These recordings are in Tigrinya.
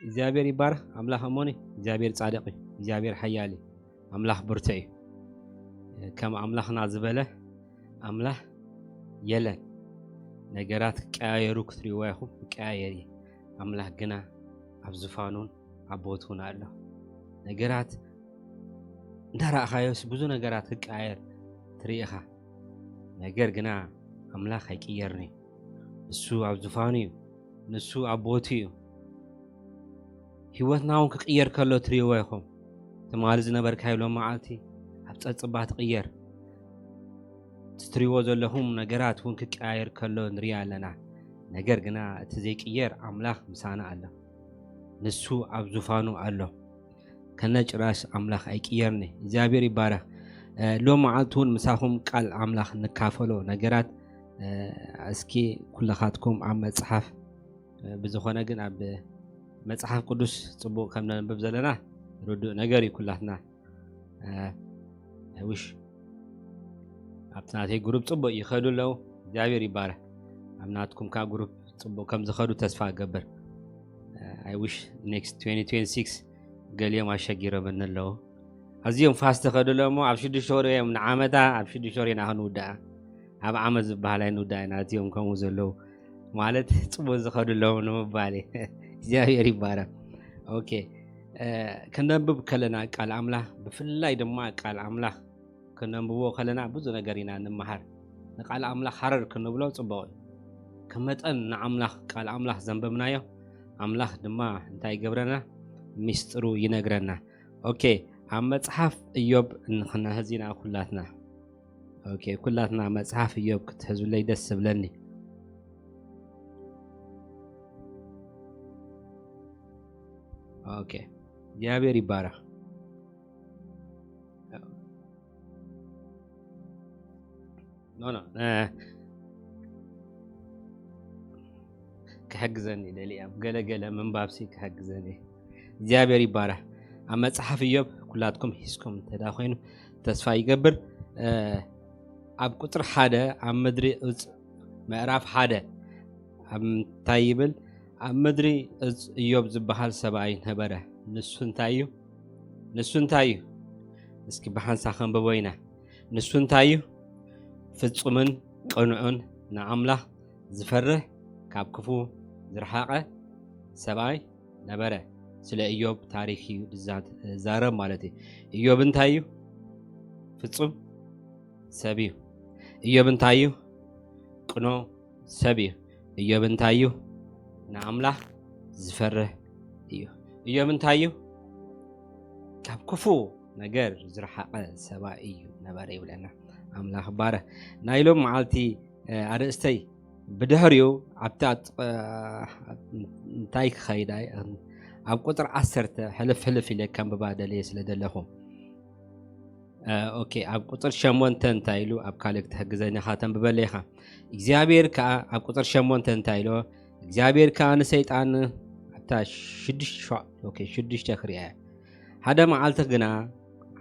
እግዚኣብሔር ይባረኽ። ኣምላኽ እሞኒ፣ እግዚኣብሔር ጻድቕ እዩ፣ እግዚኣብሔር ሓያል እዩ፣ ኣምላኽ ብርቱዕ እዩ። ከም ኣምላኽና ዝበለ ኣምላኽ የለን። ነገራት ክቀያየሩ ክትሪእዋ ኢኹም፣ ክቀያየር እዩ። ኣምላኽ ግና ኣብ ዙፋኑን ኣብ ቦቱን ኣሎ። ነገራት እንዳረኣኻዮስ ብዙ ነገራት ክቀያየር ትርኢ ኢኻ። ነገር ግና ኣምላኽ ኣይቅየርን እዩ። ንሱ ኣብ ዙፋኑ እዩ፣ ንሱ ኣብ ቦቱ እዩ። ህይወትና እውን ክቅየር ከሎ ትርእይዎ ኢኹም። ትማሊ ዝነበርካዮ ሎም መዓልቲ ኣብ ጸጽባ ትቅየር። እቲ ትርእይዎ ዘለኹም ነገራት እውን ክቀያየር ከሎ ንርኢ ኣለና። ነገር ግና እቲ ዘይቅየር ኣምላኽ ምሳና ኣሎ። ንሱ ኣብ ዙፋኑ ኣሎ። ከነ ጭራሽ ኣምላኽ ኣይቅየርኒ። እግዚኣብሔር ይባረኽ። ሎም መዓልቲ እውን ምሳኹም ቃል ኣምላኽ ንካፈሎ ነገራት። እስኪ ኩለኻትኩም ኣብ መጽሓፍ ብዝኾነ ግን ኣብ መጽሓፍ ቅዱስ ጽቡቕ ከም ነንብብ ዘለና ርዱእ ነገር እዩ። ኩላትና ውሽ ኣብቲ ናተይ ግሩፕ ጽቡቕ ይኸዱ ኣለዉ። እግዚኣብሔር ይባረኽ። ኣብ ናትኩም ከኣ ግሩፕ ጽቡቕ ከም ዝኸዱ ተስፋ እገብር። I wish next twenty twenty-six ገሊኦም ኣሸጊሮምኒ ኣለዉ። ኣዝዮም ፋስት ኸዱ ኣለዉ እሞ ኣብ ሽዱሽተ ወር እዮም ንዓመታ፣ ኣብ ሽዱሽተ ወር ኢና ክንውድኣ። ኣብ ዓመት ዝበሃል ኣይንውድኣ ኢና፣ እዚኦም ከምኡ ዘለዉ ማለት ጽቡቕ ዝኸዱ ኣለዉ ንምባል እዩ። እግዚኣብሔር ይባረኽ። ኦኬ፣ ከነንብብ ከለና ቃል ኣምላኽ፣ ብፍላይ ድማ ቃል ኣምላኽ ከነንብቦ ከለና ብዙ ነገር ኢና ንምሃር። ንቃል ኣምላኽ ሃረር ክንብሎ ጽቡቕ እዩ። ከመጠን ንኣምላኽ፣ ቃል ኣምላኽ ዘንበብናዮ ኣምላኽ ድማ እንታይ ይገብረና? ሚስጥሩ ይነግረና። ኦኬ፣ ኣብ መጽሓፍ እዮብ እንክነህዝ ኢና ኩላትና። ኦኬ፣ ኩላትና መጽሓፍ እዮብ ክትሕዙለይ ደስ ዝብለኒ። ኦኬ፣ እግዚኣብሔር ይባረኽ። ኖ ኖ፣ ክሕግዘኒ ደሊ ኣብ ገለገለ ምንባብሲ ክሕግዘኒ። እግዚኣብሔር ይባረኽ። ኣብ መጽሓፍ እዮብ ኩላትኩም ሒዝኩም እንተዳ ኮይኑ ተስፋ ይገብር። ኣብ ቁፅሪ ሓደ ኣብ ምድሪ እፅ ምዕራፍ ሓደ እንታይ ይብል? ኣብ ምድሪ እፅ እዮብ ዝበሃል ሰብኣይ ነበረ። ንሱ እንታይ እዩ? ንሱ እንታይ እዩ? እስኪ ብሓንሳ ከንብቦ ኢና። ንሱ እንታይ እዩ? ፍጹምን ቅኑዕን ንኣምላኽ ዝፈርህ ካብ ክፉ ዝረሓቐ ሰብኣይ ነበረ። ስለ እዮብ ታሪክ እዩ ዝዛረብ ማለት እዩ። እዮብ እንታይ እዩ? ፍጹም ሰብ እዩ። እዮብ እንታይ እዩ? ቅኖ ሰብ እዩ። እዮብ እንታይ እዩ? ንኣምላኽ ዝፈርህ እዩ። እዮብ እንታይ እዩ? ካብ ክፉ ነገር ዝረሓቐ ሰብኣይ እዩ ነበረ ይብለና። ኣምላኽ ባረ ናይ ሎም መዓልቲ ኣርእስተይ ብድሕሪኡ ኣብቲ እንታይ ክኸይዳ ኣብ ቁፅር ዓሰርተ ሕልፍ ሕልፍ ኢለ ከንብባ ደልየ ስለ ዘለኹ ኦኬ ኣብ ቁፅር ሸሞንተ እንታይ ኢሉ ኣብ ካልእ ክትሕግዘኒ ኢኻ ተንብበለ ኢኻ እግዚኣብሔር ከዓ ኣብ ቁፅር ሸሞንተ እንታይ ኢሎ እግዚኣብሔር ከዓ ንሰይጣን ኣብታ ሽዱሽተ ክሪያ ሓደ መዓልቲ ግና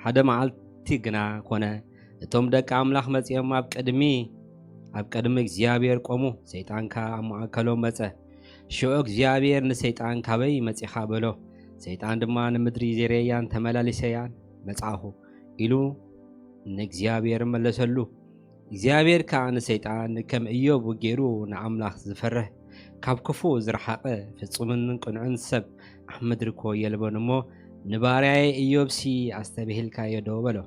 ሓደ መዓልቲ ግና ኮነ እቶም ደቂ ኣምላኽ መጺኦም ኣብ ቅድሚ ኣብ ቅድሚ እግዚኣብሔር ቆሙ። ሰይጣን ከኣ ኣብ ማእከሎም መጸ። ሽዑ እግዚኣብሔር ንሰይጣን ካበይ መጺኻ በሎ። ሰይጣን ድማ ንምድሪ ዜረያን ተመላሊሰያን መጻእኹ ኢሉ ንእግዚኣብሔር መለሰሉ። እግዚኣብሔር ከኣ ንሰይጣን ከም እዮብ ገይሩ ንኣምላኽ ዝፈርህ ካብ ክፉ ዝረሓቐ ፍጹምን ቅኑዕን ሰብ ኣብ ምድሪ እኮ የልቦን እሞ ንባርያየ እዮብሲ ኣስተብሂልካዮ ዶ በሎ።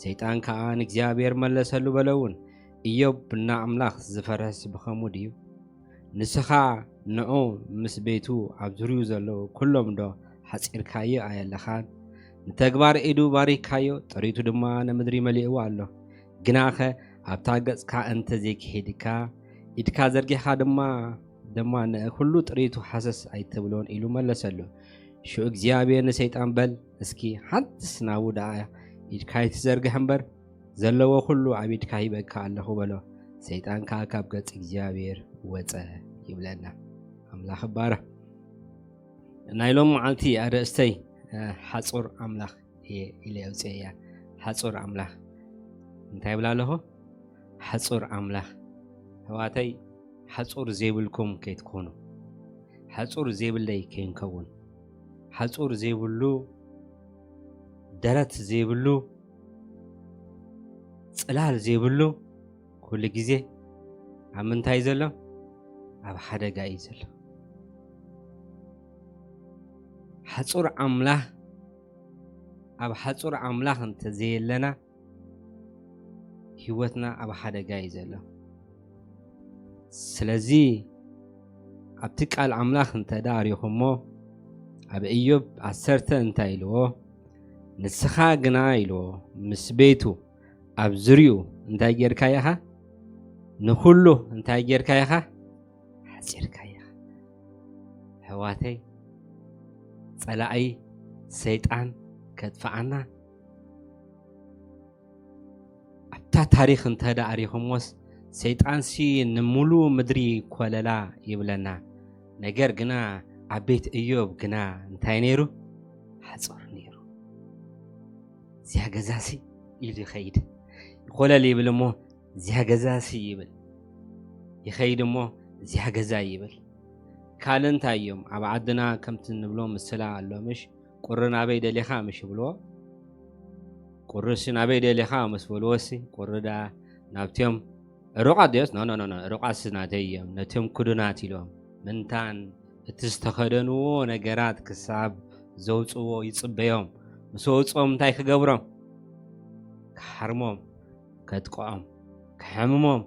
ሰይጣን ከኣ ንእግዚኣብሔር መለሰሉ በሎ እውን እዮብ ንኣምላኽ ዝፈርህስ ብኸምኡ ድዩ? ንስኻ ንዑ ምስ ቤቱ ኣብ ዙርዩ ዘለዉ ኩሎም ዶ ሓጺርካዮ ኣየለኻን? ንተግባር ኢዱ ባሪካዮ፣ ጥሪቱ ድማ ንምድሪ መሊእዋ ኣሎ። ግናኸ ኣብታ ገጽካ እንተ ዘይክሒድካ፣ ኢድካ ዘርጊሕካ ድማ ድማ ንኹሉ ጥሪቱ ሓሰስ ኣይትብሎን ኢሉ መለሰሉ። ሽዑ እግዚኣብሔር ንሰይጣን በል እስኪ ሓንትስ ናቡ ደኣ ኢድካ ኣይትዘርግሕ እምበር ዘለዎ ኩሉ ኣብ ኢድካ ሂበካ ኣለኹ በሎ። ሰይጣን ከኣ ካብ ገጽ እግዚኣብሔር ወጸ ይብለና። ኣምላኽ ይባረኽ። ናይ ሎም መዓልቲ ኣርእስተይ ሓጹር ኣምላኽ እየ ኢለ የውፅአ እያ። ሓጹር ኣምላኽ እንታይ ይብላ ኣለኹ? ሓጹር ኣምላኽ ሕዋተይ ሓጹር ዘይብልኩም ከይትኮኑ ሓጹር ዘይብለይ ከይንከውን ሓጹር ዘይብሉ፣ ደረት ዘይብሉ፣ ጽላል ዘይብሉ፣ ኩሉ ግዜ ኣብ ምንታይ ዘሎ? ኣብ ሓደጋ እዩ ዘሎ። ሓጹር ኣምላኽ፣ ኣብ ሓጹር ኣምላኽ እንተዘየለና፣ ህይወትና ኣብ ሓደጋ እዩ ዘሎ። ስለዚ ኣብቲ ቃል ኣምላኽ እንተ ደኣ ሪኹሞ፣ ኣብ እዮብ ዓሰርተ እንታይ ኢልዎ? "ንስኻ ግና" ኢልዎ፣ "ምስ ቤቱ ኣብ ዝርዩ እንታይ ጌርካ ኢኻ? ንኹሉ እንታይ ጌርካ ኢኻ? ሓጺርካ ኢኻ።" ኣሕዋተይ፣ ጸላኢ ሰይጣን ከጥፍኣና ኣብታ ታሪኽ እንተ ደኣ ሪኹሞስ፣ ሰይጣንሲ ንምሉእ ምድሪ ኮለላ ይብለና። ነገር ግና ኣብ ቤት እዮብ ግና እንታይ ነይሩ? ሓጹር ነይሩ። "እዚኣ ገዛሲ" ኢሉ ይኸይድ። ኮለል ይብል እሞ "እዚኣ ገዛሲ" ይብል። ይኸይድ እሞ "እዚኣ ገዛ" ይብል። ካልእ እንታይ እዮም? ኣብ ዓድና ከምቲ ንብሎ ምስላ ኣሎ ምሽ? "ቁሪ ናበይ ደሊኻ?" ምሽ ይብልዎ። "ቁሪሲ ናበይ ደሊኻ?" ምስ በልዎሲ፣ ቁሪ ደኣ ናብቲኦም ሩቓት ድዮስ? "ኖ፣ ኖ፣ ኖ፣ ኖ፣ ሩቓትሲ ናተይ እዮም፣ ነቲኦም ክዱናት" ኢሎም። ምንታን እቲ ዝተኸደንዎ ነገራት ክሳብ ዘውጽዎ ይጽበዮም። ምስ ኣውጽኦም እንታይ ክገብሮም? ክሓርሞም፣ ከጥቅዖም፣ ክሕምሞም፣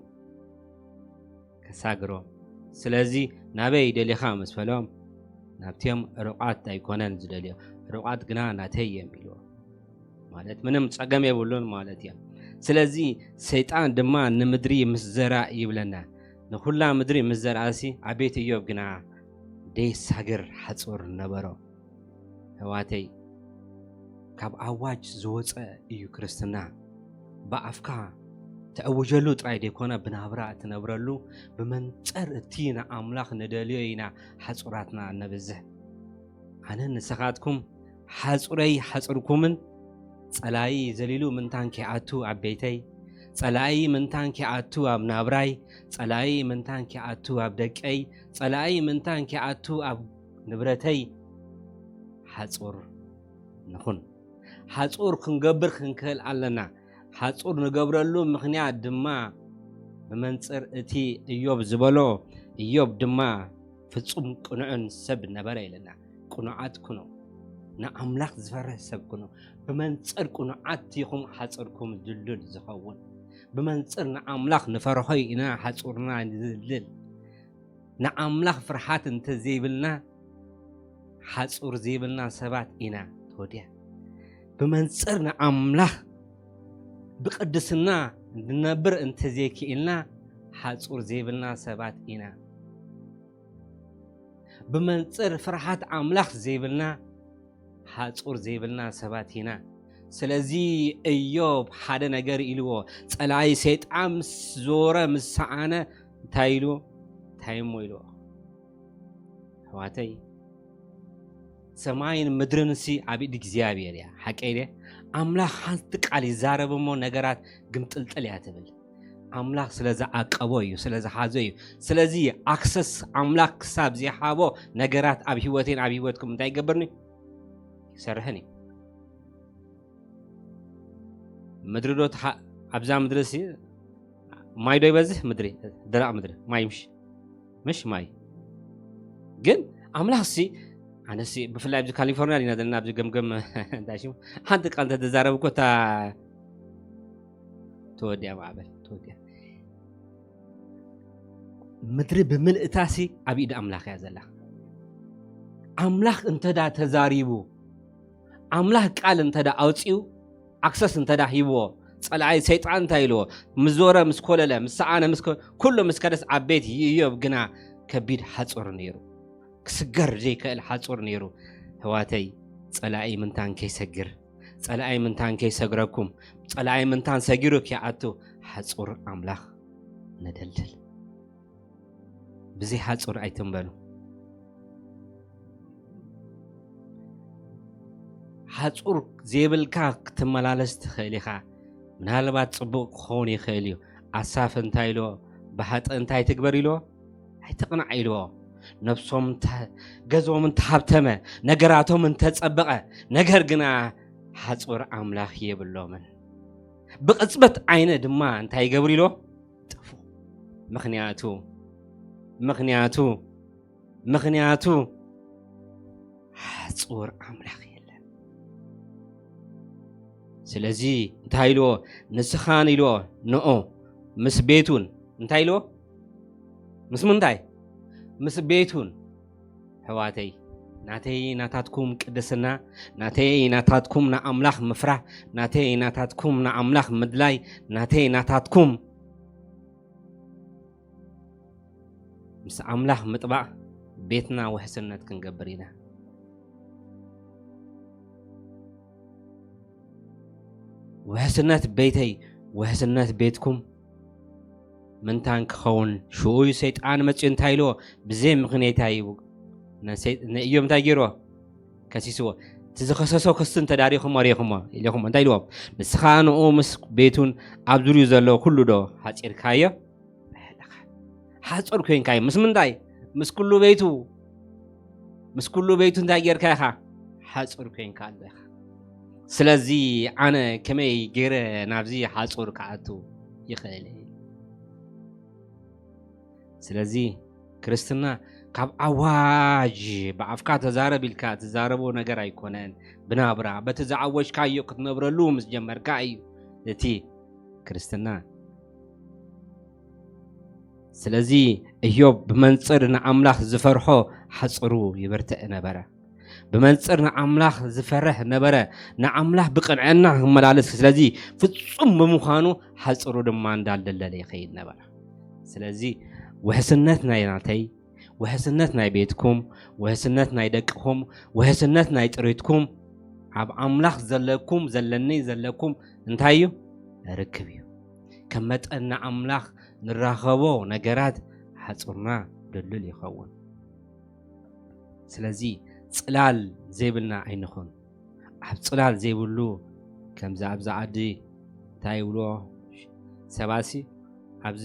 ከሳግሮም። ስለዚ "ናበይ ደሊኻ?" ምስ በሎም፣ ናብቲኦም ሩቓት ኣይኮነን ዝደልዮ፣ "ሩቓት ግና ናተይ እዮም" ኢልዎ። ማለት ምንም ጸገም የብሉን ማለት እዮም። ስለዚ ሰይጣን ድማ ንምድሪ ምስ ዘራ ይብለና። ንኹላ ምድሪ ምስ ዘርኣሲ፣ ኣብ ቤት እዮብ ግና ደይሳገር ሓጹር ነበሮ። ኣሕዋተይ፣ ካብ ኣዋጅ ዝወጸ እዩ ክርስትና። ብኣፍካ ትእውጀሉ ጥራይ ዘይኮነ፣ ብናብራ እትነብረሉ፣ ብመንጽር እቲ ንኣምላኽ ንደልዮ ኢና ሓጹራትና እነብዝሕ። ኣነን ንስኻትኩም ሓጹረይ ሓጹርኩምን፣ ጸላኢ ዘሊሉ ምንታን ኪኣቱ ኣብ ቤተይ፣ ጸላኢ ምንታን ኪኣቱ ኣብ ናብራይ፣ ጸላኢ ምንታን ኪኣቱ ኣብ ደቀይ፣ ጸላኢ ምንታን ኪኣቱ ኣብ ንብረተይ፣ ሓጹር ንኹን። ሓጹር ክንገብር ክንክእል ኣለና። ሓጹር ንገብረሉ ምኽንያት ድማ ብመንጽር እቲ እዮብ ዝበሎ፣ እዮብ ድማ ፍጹም ቅኑዕን ሰብ ነበረ ኢለና። ቅኑዓት ኩኑ፣ ንኣምላኽ ዝፈርህ ሰብ ኩኑ። ብመንጽር ቅኑዓት ኢኹም ሓጹርኩም ድልዱል ዝኸውን። ብመንጽር ንኣምላኽ ንፈርሆ ኢና ሓጹርና ንድልድል። ንኣምላኽ ፍርሃት እንተ ዘይብልና፣ ሓጹር ዘይብልና ሰባት ኢና። ተወዲኣ። ብመንጽር ንኣምላኽ ብቅድስና እንድነብር እንተ ዘይክኢልና፣ ሓጹር ዘይብልና ሰባት ኢና። ብመንጽር ፍርሃት ኣምላኽ ዘይብልና፣ ሓጹር ዘይብልና ሰባት ኢና። ስለዚ እዮብ ሓደ ነገር ኢልዎ፣ ጸላኢ ሰይጣን ምስ ዞረ፣ ምስ ሰኣነ፣ እንታይ ኢልዎ? እንታይ እሞ ኢልዎ? ኣሕዋተይ፣ ሰማይን ምድርንሲ ኣብ ኢድ እግዚኣብሔር እያ። ሓቀይ ድየ? ኣምላኽ ሓንቲ ቃል ይዛረብ እሞ ነገራት ግምጥልጥል እያ ትብል። ኣምላኽ ስለ ዝዓቀቦ እዩ፣ ስለ ዝሓዞ እዩ። ስለዚ ኣክሰስ ኣምላኽ ክሳብ ዘይሃቦ ነገራት ኣብ ህይወቴን ኣብ ህይወትኩም እንታይ ይገብርን እዩ? ይሰርሕን እዩ። ምድሪ ዶ ትሓ-፣ ኣብዛ ምድሪ ሲ ማይ ዶ ይበዝሕ? ምድሪ፣ ደረቕ ምድሪ፣ ማይ ምሽ፣ ምሽ ማይ። ግን ኣምላኽ ሲ፣ ኣነ ሲ ብፍላይ ኣብዚ ካሊፎርኒያ ዲና ዘለና፣ ኣብዚ ገምገም እንታይ ሽሙ፣ ሓንቲ ቃል እንተተዛረብ እኮ እታ ተወዲያ ማዕበል፣ ተወዲያ። ምድሪ ብምልእታ ሲ ኣብ ኢድ ኣምላኽ እያ ዘላ። ኣምላኽ እንተዳ ተዛሪቡ፣ ኣምላኽ ቃል እንተዳ ኣውጺኡ፣ ኣክሰስ እንተዳ ሂብዎ፣ ጸላኢ ሰይጣን እንታይ ኢልዎ? ምስ ዞረ፣ ምስ ኮለለ፣ ምስ ሰኣነ፣ ምስ ከ-፣ ኩሉ ምስ ከደስ፣ ኣብ ቤት ኢዮብ ግና ከቢድ ሓጹር ነይሩ። ክስገር ዘይክእል ሓጹር ነይሩ። ኣሕዋተይ፣ ጸላኢ ምንታን ከይሰግር፣ ጸላኢ ምንታን ከይሰግረኩም፣ ጸላኢ ምንታን ሰጊሩ ከይኣቱ፣ ሓጹር ኣምላኽ ነደልድል። ብዘይ ሓጹር ኣይትንበሩ። ሓጹር ዘይብልካ ክትመላለስ ትኽእል ኢኻ። ምናልባት ጽቡቕ ክኸውን ይኽእል እዩ። ኣሳፍ እንታይ ኢልዎ? ብሓጥእ እንታይ ትግበር ኢልዎ? ኣይትቕናዕ ኢልዎ። ነብሶም ገዞም እንተሃብተመ፣ ነገራቶም እንተጸበቐ፣ ነገር ግና ሓጹር ኣምላኽ የብሎምን። ብቕጽበት ዓይነ ድማ እንታይ ይገብሩ ኢሎ? ጥፉ። ምኽንያቱ ምኽንያቱ ምኽንያቱ ሓጹር ኣምላኽ የለን። ስለዚ እንታይ ኢልዎ? ንስኻን ኢልዎ ንኦ ምስ ቤቱን እንታይ ኢልዎ? ምስ ምንታይ? ምስ ቤቱን። ኣሕዋተይ፣ ናተይ ናታትኩም ቅድስና፣ ናተይ ናታትኩም ንኣምላኽ ምፍራህ፣ ናተይ ናታትኩም ንኣምላኽ ምድላይ፣ ናተይ ናታትኩም ምስ ኣምላኽ ምጥባቕ ቤትና ውሕስነት ክንገብር ኢና። ውሕስነት ቤተይ፣ ውሕስነት ቤትኩም ምንታን ክኸውን ሽኡ እዩ ሰይጣን መጺኡ እንታይ ኢልዎ? ብዘይ ምኽንያት እዩ ንእዮብ እንታይ ገይርዎ? ከሲስዎ። እቲ ዝኸሰሶ ክሲ እንተዳሪኹሞ ሪኹሞ ኢልኹሞ እንታይ ኢልዎም? ንስኻ ንኡ ምስ ቤቱን ኣብ ዙርዩ ዘሎ ኩሉ ዶ ሓጺርካዮ ኣለኻ? ሓጹር ኮይንካዮ ምስ ምንታይ? ምስ ኩሉ ቤቱ። ምስ ኩሉ ቤቱ እንታይ ጌርካ ኢኻ? ሓጹር ኮይንካ ኣለኻ። ስለዚ ኣነ ከመይ ገይረ ናብዚ ሓጹር ክኣቱ ይኽእል? ስለዚ ክርስትና ካብ ኣዋጅ ብኣፍካ ተዛረብ ኢልካ ትዛረቦ ነገር ኣይኮነን። ብናብራ በቲ ዝኣወጅካዮ ክትነብረሉ ምስ ጀመርካ እዩ እቲ ክርስትና። ስለዚ እዮብ ብመንጽር ንኣምላኽ ዝፈርሖ ሓጽሩ ይበርትዕ ነበረ። ብመንጽር ንኣምላኽ ዝፈርሕ ነበረ። ንኣምላኽ ብቕንዕና ክመላለስ ስለዚ ፍጹም ብምዃኑ ሓጽሩ ድማ እንዳልደለለ ይኸይድ ነበረ። ስለዚ ውሕስነት ናይ ናተይ፣ ውሕስነት ናይ ቤትኩም፣ ውሕስነት ናይ ደቅኹም፣ ውሕስነት ናይ ጥሪትኩም ኣብ ኣምላኽ ዘለኩም ዘለኒ ዘለኩም እንታይ እዩ? ርክብ እዩ። ከም መጠን ንኣምላኽ ንራኸቦ ነገራት ሓጹርና ድልዱል ይኸውን። ስለዚ ጽላል ዘይብልና ኣይንኹን። ኣብ ጽላል ዘይብሉ ከምዚ ኣብዛ ዓዲ እንታይ ይብልዎ ሰባሲ ኣብዚ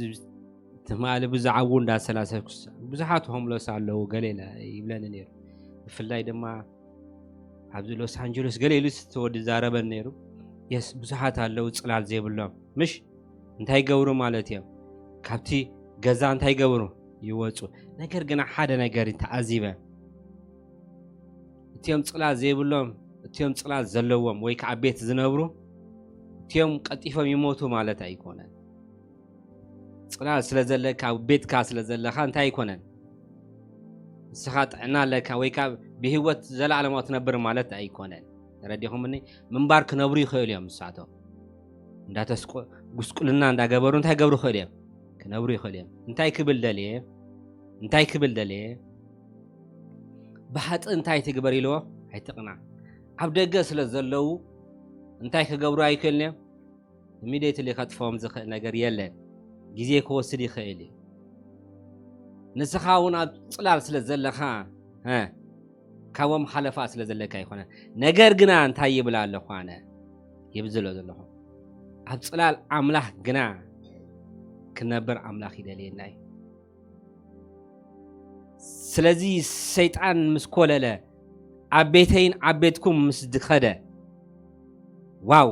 ትማሊ ብዛዕባኡ እንዳሰላሰልኩስ ብዙሓት ሆምለስ ኣለዉ ገለ ኢለ ይብለኒ ነይሩ። ብፍላይ ድማ ኣብዚ ሎስ ኣንጀለስ ገለ ኢሉ ዝተወዲ ዛረበን ነይሩ። የስ ብዙሓት ኣለዉ ጽላል ዘይብሎም ምሽ እንታይ ይገብሩ ማለት እዮም? ካብቲ ገዛ እንታይ ይገብሩ? ይወጹ። ነገር ግና ሓደ ነገር ተዓዚበ። እቲኦም ጽላል ዘይብሎም እቲኦም ጽላል ዘለዎም ወይ ከዓ ቤት ዝነብሩ እቲኦም ቀልጢፎም ይሞቱ ማለት ኣይኮነን። ጽላል ስለ ዘለካ ኣብ ቤትካ ስለ ዘለኻ እንታይ ኣይኮነን። ንስኻ ጥዕና ኣለካ ወይ ከዓ ብህይወት ዘለኣለማዊ ትነብር ማለት ኣይኮነን። ተረዲኹምኒ? ምንባር ክነብሩ ይኽእሉ እዮም ንሳቶም። እንዳተስቆ ጉስቁልና እንዳገበሩ እንታይ ገብሩ ይኽእሉ እዮም? ክነብሩ ይኽእሉ እዮም። እንታይ ክብል ደልየ? እንታይ ክብል ደልየ? ብሓጢ እንታይ ትግበር ኢልዎ? ኣይትቕናዕ። ኣብ ደገ ስለ ዘለዉ እንታይ ክገብሩ ኣይክእልን እዮም? ኢሚድየትሊ ከጥፍኦም ዝኽእል ነገር የለን። ግዜ ክወስድ ይኽእል እዩ። ንስኻ እውን ኣብ ጽላል ስለ ዘለኻ እ፣ ካብኦም ሓለፋ ስለ ዘለካ ኣይኮነን። ነገር ግና እንታይ ይብል ኣለኹ ኣነ ይብል ዘሎ ዘለኹ ኣብ ጽላል ኣምላኽ ግና ክነብር ኣምላኽ ይደልየና እዩ። ስለዚ ሰይጣን ምስ ኮለለ ኣብ ቤተይን ኣብ ቤትኩም ምስ ድኸደ ዋው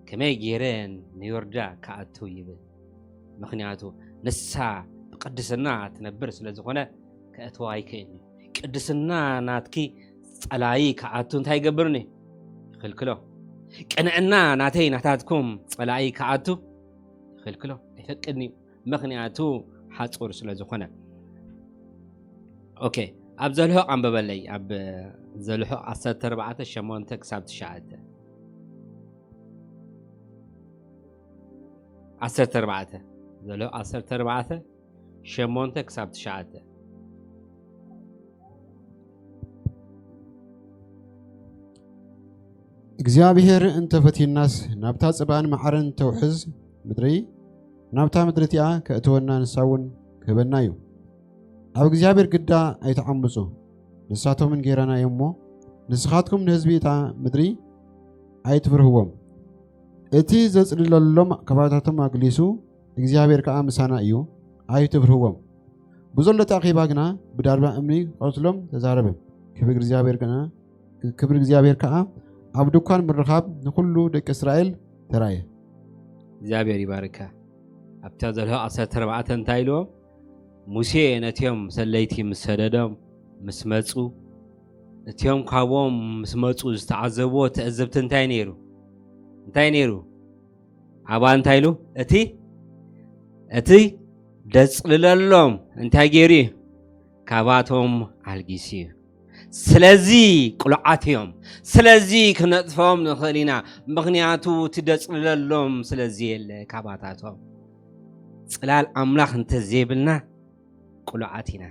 ከመይ ገይረ ንዮርዳ ክኣቱ ይብል። ምኽንያቱ ንሳ ብቅድስና ትነብር ስለ ዝኾነ ከእትዋ ኣይክእልኒ። ቅድስና ናትኪ ጸላኢ ክኣቱ እንታይ ይገብርኒ? ይኽልክሎ። ቅንዕና ናተይ ናታትኩም ጸላኢ ክኣቱ ይኽልክሎ። ኣይፈቅድኒ እዩ። ምኽንያቱ ሓጹር ስለ ዝኾነ። ኦኬ፣ ኣብ ዘልሆ ኣንበበለይ፣ ኣብ ዘልሆ ዓሰርተ ኣርባዕተ ሸሞንተ ክሳብ ትሽዓተ። ዓሰርተ ኣርባዕተ፣ ዘልሆ ዓሰርተ ኣርባዕተ ሸሞንተ ክሳብ ትሽዓተ። እግዚኣብሔር እንተፈትዩናስ ናብታ ጽባን መዓርን ተውሕዝ ምድሪ፣ ናብታ ምድሪ እቲኣ ከእትወና ንሳ እውን ክህበና እዩ። ኣብ እግዚኣብሔር ግዳ ኣይትዓምፁ፣ ንሳቶምን ጌራና እዮም እሞ፣ ንስኻትኩም ንህዝቢ እታ ምድሪ ኣይትፍርህዎም። እቲ ዘጽልለሎም ከባብታቶም ኣግሊሱ እግዚኣብሔር ከኣ ምሳና እዩ፣ ኣይትፍርህዎም። ብዘሎ ጣቂባ ግና ብዳርባ እምኒ ክቐትሎም ተዛረበ። ክብሪ እግዚኣብሔር ግና፣ ክብሪ እግዚኣብሔር ከኣ ኣብ ድኳን ምርኻብ ንኹሉ ደቂ እስራኤል ተራእየ። እግዚኣብሔር ይባርካ። ኣብታ ዘልሆ ዓሰርተ ኣርባዕተ እንታይ ኢልዎም? ሙሴ ነቲኦም ሰለይቲ ምስ ሰደዶም ምስ መጹ፣ እቲኦም ካብኦም ምስ መጹ ዝተዓዘብዎ ትዕዝብቲ እንታይ ነይሩ? እንታይ ነይሩ? ኣባ እንታይ ኢሉ? እቲ፣ እቲ ደጽልለሎም እንታይ ገይሩ እዩ? ካባቶም ኣልጊሱ እዩ። ስለዚ ቅሉዓት እዮም። ስለዚ ክነጥፍኦም ንኽእል ኢና። ምኽንያቱ እቲ ደጽልለሎም ስለ ዘየለ ካባታቶም። ጽላል ኣምላኽ እንተዘይብልና ቅሉዓት ኢና።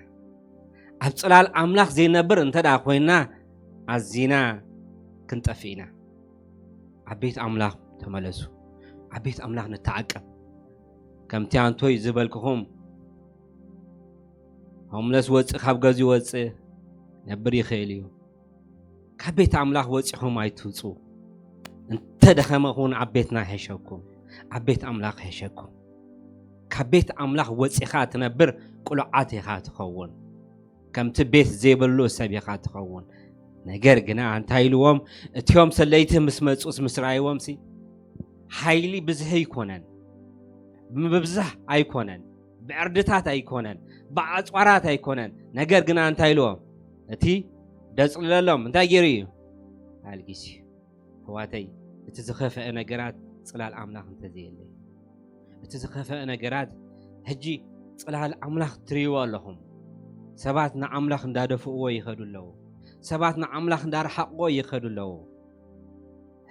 ኣብ ጽላል ኣምላኽ ዘይነብር እንተ ደኣ ኮይንና ኣዚና ክንጠፍእ ኢና። ኣብ ቤት ኣምላኽ ተመለሱ። ኣብ ቤት ኣምላኽ ንተዓቀብ። ከምቲ ኣንቶይ ዝበልክኹም ሆምለስ ወፅእ ካብ ገዚ ወፅእ ነብር ይኽእል እዩ። ካብ ቤት ኣምላኽ ወፂኹም ኣይትውፁ። እንተ ደኸመ እውን ኣብ ቤትና ይሕሸኩም፣ ኣብ ቤት ኣምላኽ ይሕሸኩም። ካብ ቤት ኣምላኽ ወፂኻ ትነብር ቅሉዓት ኢኻ ትኸውን። ከምቲ ቤት ዘይብሉ ሰብ ኢኻ ትኸውን። ነገር ግና እንታይ ኢልዎም? እቲኦም ሰለይቲ ምስ መፁስ ምስ ረኣይዎም ሲ ሓይሊ ብዝሒ ኣይኮነን፣ ብምብዛህ ኣይኮነን፣ ብዕርድታት ኣይኮነን፣ ብኣፅዋራት ኣይኮነን። ነገር ግና እንታይ ኢልዎም? እቲ ደፅልለሎም እንታይ ገይሩ እዩ? ኣልጊሱ እዩ። ኣሕዋተይ፣ እቲ ዝኸፍአ ነገራት ጽላል ኣምላኽ እንተዘየለ፣ እቲ ዝኸፍአ ነገራት ሕጂ ጽላል ኣምላኽ ትርእይዎ ኣለኹም። ሰባት ንኣምላኽ እንዳደፍእዎ ይኸዱ ኣለዉ። ሰባት ንኣምላኽ እንዳረሓቕዎ ይኸዱ ኣለዉ።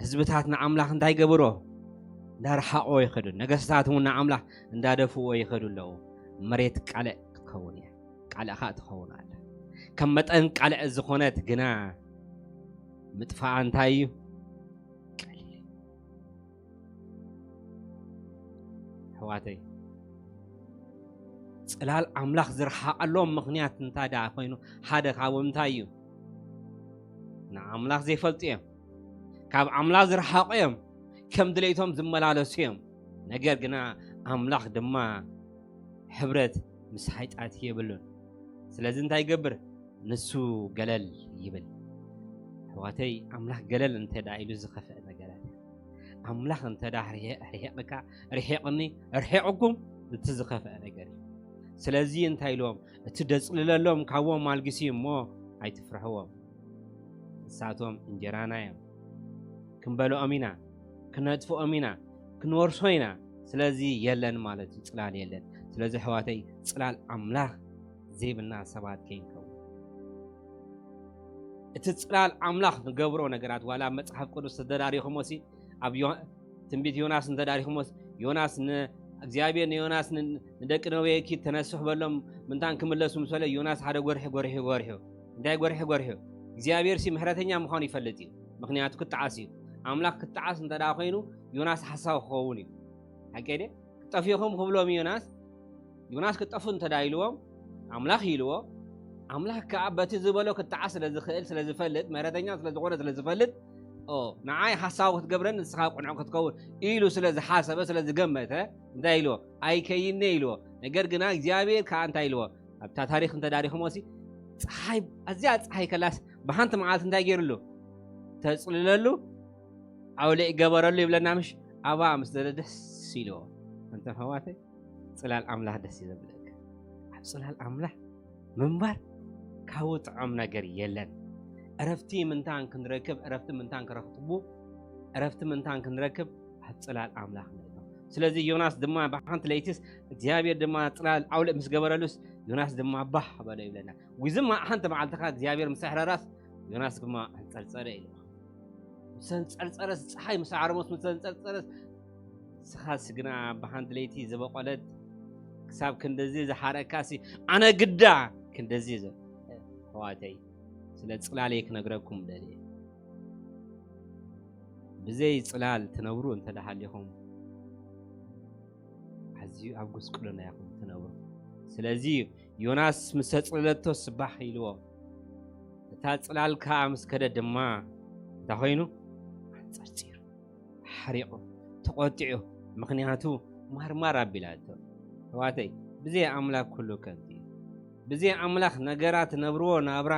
ህዝብታት ንኣምላኽ እንታይ ገበሮ? እንዳረሓቕዎ ይኸዱ። ነገስታት እውን ንኣምላኽ እንዳደፍእዎ ይኸዱ ኣለዉ። መሬት ቃልዕ ክትከውን እያ። ቃልዕ ኸኣ ትኸውን ኣላ። ከም መጠን ቃልዕ ዝኾነት ግና ምጥፋኣ እንታይ እዩ? ቀሊል እዩ። ኣሕዋተይ፣ ጽላል ኣምላኽ ዝረሓቐሎም ምኽንያት እንታይ ደኣ ኮይኑ፣ ሓደ ካብኦም እንታይ እዩ? ንኣምላኽ ዘይፈልጡ እዮም። ካብ ኣምላኽ ዝረሓቑ እዮም። ከም ድሌቶም ዝመላለሱ እዮም። ነገር ግና ኣምላኽ ድማ ሕብረት ምስ ሓይጣት የብሉን። ስለዚ እንታይ ይገብር? ንሱ ገለል ይብል። ኣሕዋተይ፣ ኣምላኽ ገለል እንተ ደኣ ኢሉ ዝኸፍአ ነገር ኣለ። ኣምላኽ እንተ ደኣ ርሒ-፣ ርሒቕካ፣ ርሒቕኒ፣ ርሒቕኩም፣ እቲ ዝኸፍአ ነገር እዩ። ስለዚ እንታይ ኢልዎም? እቲ ደጽልለሎም ካብዎም ኣልጊሱ እዩ እሞ ኣይትፍርሕዎም። ንሳቶም እንጀራና እዮም። ክንበልዖም ኢና፣ ክነጥፍኦም ኢና፣ ክንወርሶ ኢና። ስለዚ የለን ማለት እዩ፣ ጽላል የለን። ስለዚ ኣሕዋተይ፣ ጽላል ኣምላኽ ዘይብልና ሰባት ከይንከውን። እቲ ጽላል ኣምላኽ ንገብሮ ነገራት፣ ዋላ ኣብ መጽሓፍ ቅዱስ ተደራሪኹሞሲ፣ ኣብ ዮ-፣ ትንቢት ዮናስ እንተዳሪኹሞስ፣ ዮናስ ን-፣ እግዚኣብሔር ንዮናስ ን-፣ ንደቂ ነዌ ኪድ ተነስሑ በሎም፣ ምንታን ክምለሱ ምስ በለ፣ ዮናስ ሓደ ጎርሒ ጎርሒ ጎርሑ። እንታይ ጎርሒ ጎርሑ? እግዚኣብሔር ሲ ምሕረተኛ ምዃኑ ይፈልጥ እዩ። ምኽንያቱ ክጠዓስ እዩ። ኣምላኽ ክጠዓስ እንተ ደኣ ኮይኑ፣ ዮናስ ሓሳዊ ክኸውን እዩ። ሓቂ ድየ? ክጠፍእኹም ክብሎም ዮናስ፣ ዮናስ ክጠፉ እንተ ደኣ ኢልዎም፣ ኣምላኽ ኢልዎ፣ ኣምላኽ ከኣ በቲ ዝበሎ ክጠዓስ ስለ ዝኽእል፣ ስለ ዝፈልጥ፣ ምሕረተኛ ስለ ዝኾነ ስለ ዝፈልጥ፣ ኦ፣ ንዓይ ሓሳዊ ክትገብረኒ ንስኻ ቅኑዕ ክትከውን ኢሉ ስለ ዝሓሰበ፣ ስለ ዝገመተ፣ እንታይ ኢልዎ? ኣይከይን'የ ኢልዎ። ነገር ግና እግዚኣብሔር ከኣ እንታይ ኢልዎ? ኣብታ ታሪኽ እንተዳሪኹሞሲ፣ ጸሓይ፣ ኣዝያ ጸሓይ ከላስ፣ ብሓንቲ መዓልቲ እንታይ ገይሩሉ? ተጽልለሉ፣ ኣውሊዕ ገበረሉ ይብለና ምሽ? ኣብኣ ምስ ደለ ደስ ኢልዎ። ኣንተም ኣሕዋተይ፣ ጽላል ኣምላኽ ደስ እዩ ዘብለካ። ኣብ ጽላል ኣምላኽ ምንባር ካብኡ ጥዑም ነገር የለን። ዕረፍቲ ምንታን ክንረክብ፣ ዕረፍቲ ምንታን ክረኽቡ፣ ዕረፍቲ ምንታን ክንረክብ ኣብ ጽላል ኣምላኽ ንእቶ። ስለዚ ዮናስ ድማ ብሓንቲ ለይትስ እግዚኣብሔር ድማ ጽላል ኣውሊዕ ምስ ገበረሉስ ዮናስ ድማ ባህ በሎ ይብለና። ወይ ድማ ሓንቲ መዓልቲ ኸኣ እግዚኣብሔር ምስ ኣሕረራስ ዮናስ ድማ ኣንጸርጸረ ኢሉ። ምስ ኣንጸርጸረስ፣ ጸሓይ ምስ ዓረሞስ ምስ ኣንጸርጸረስ፣ ንስኻስ ግና ብሓንቲ ለይቲ ዝበቖለት ክሳብ ክንድዚ ዝሓረካሲ፣ ኣነ ግዳ ክንድዚ ዘ-፣ ኣሕዋተይ፣ ስለ ጽላለይ ክነግረኩም ደልየ። ብዘይ ጽላል ትነብሩ እንተ ደኣ ሃሊኹም፣ ኣዝዩ ኣብ ጉስቁልና ኢኹም ትነብሩ። ስለዚ ዮናስ ምስ ተጽለለቶ ስባሕ ኢልዎ። እታ ጽላል ከኣ ምስ ከደ ድማ እንታይ ኾይኑ? ኣንጸርጺሩ፣ ሓሪቑ፣ ተቖጢዑ። ምኽንያቱ ማርማር ኣቢላቶ። ኣሕዋተይ፣ ብዘይ ኣምላኽ ኩሉ ከንቱ እዩ። ብዘይ ኣምላኽ ነገራት ነብርዎ ናብራ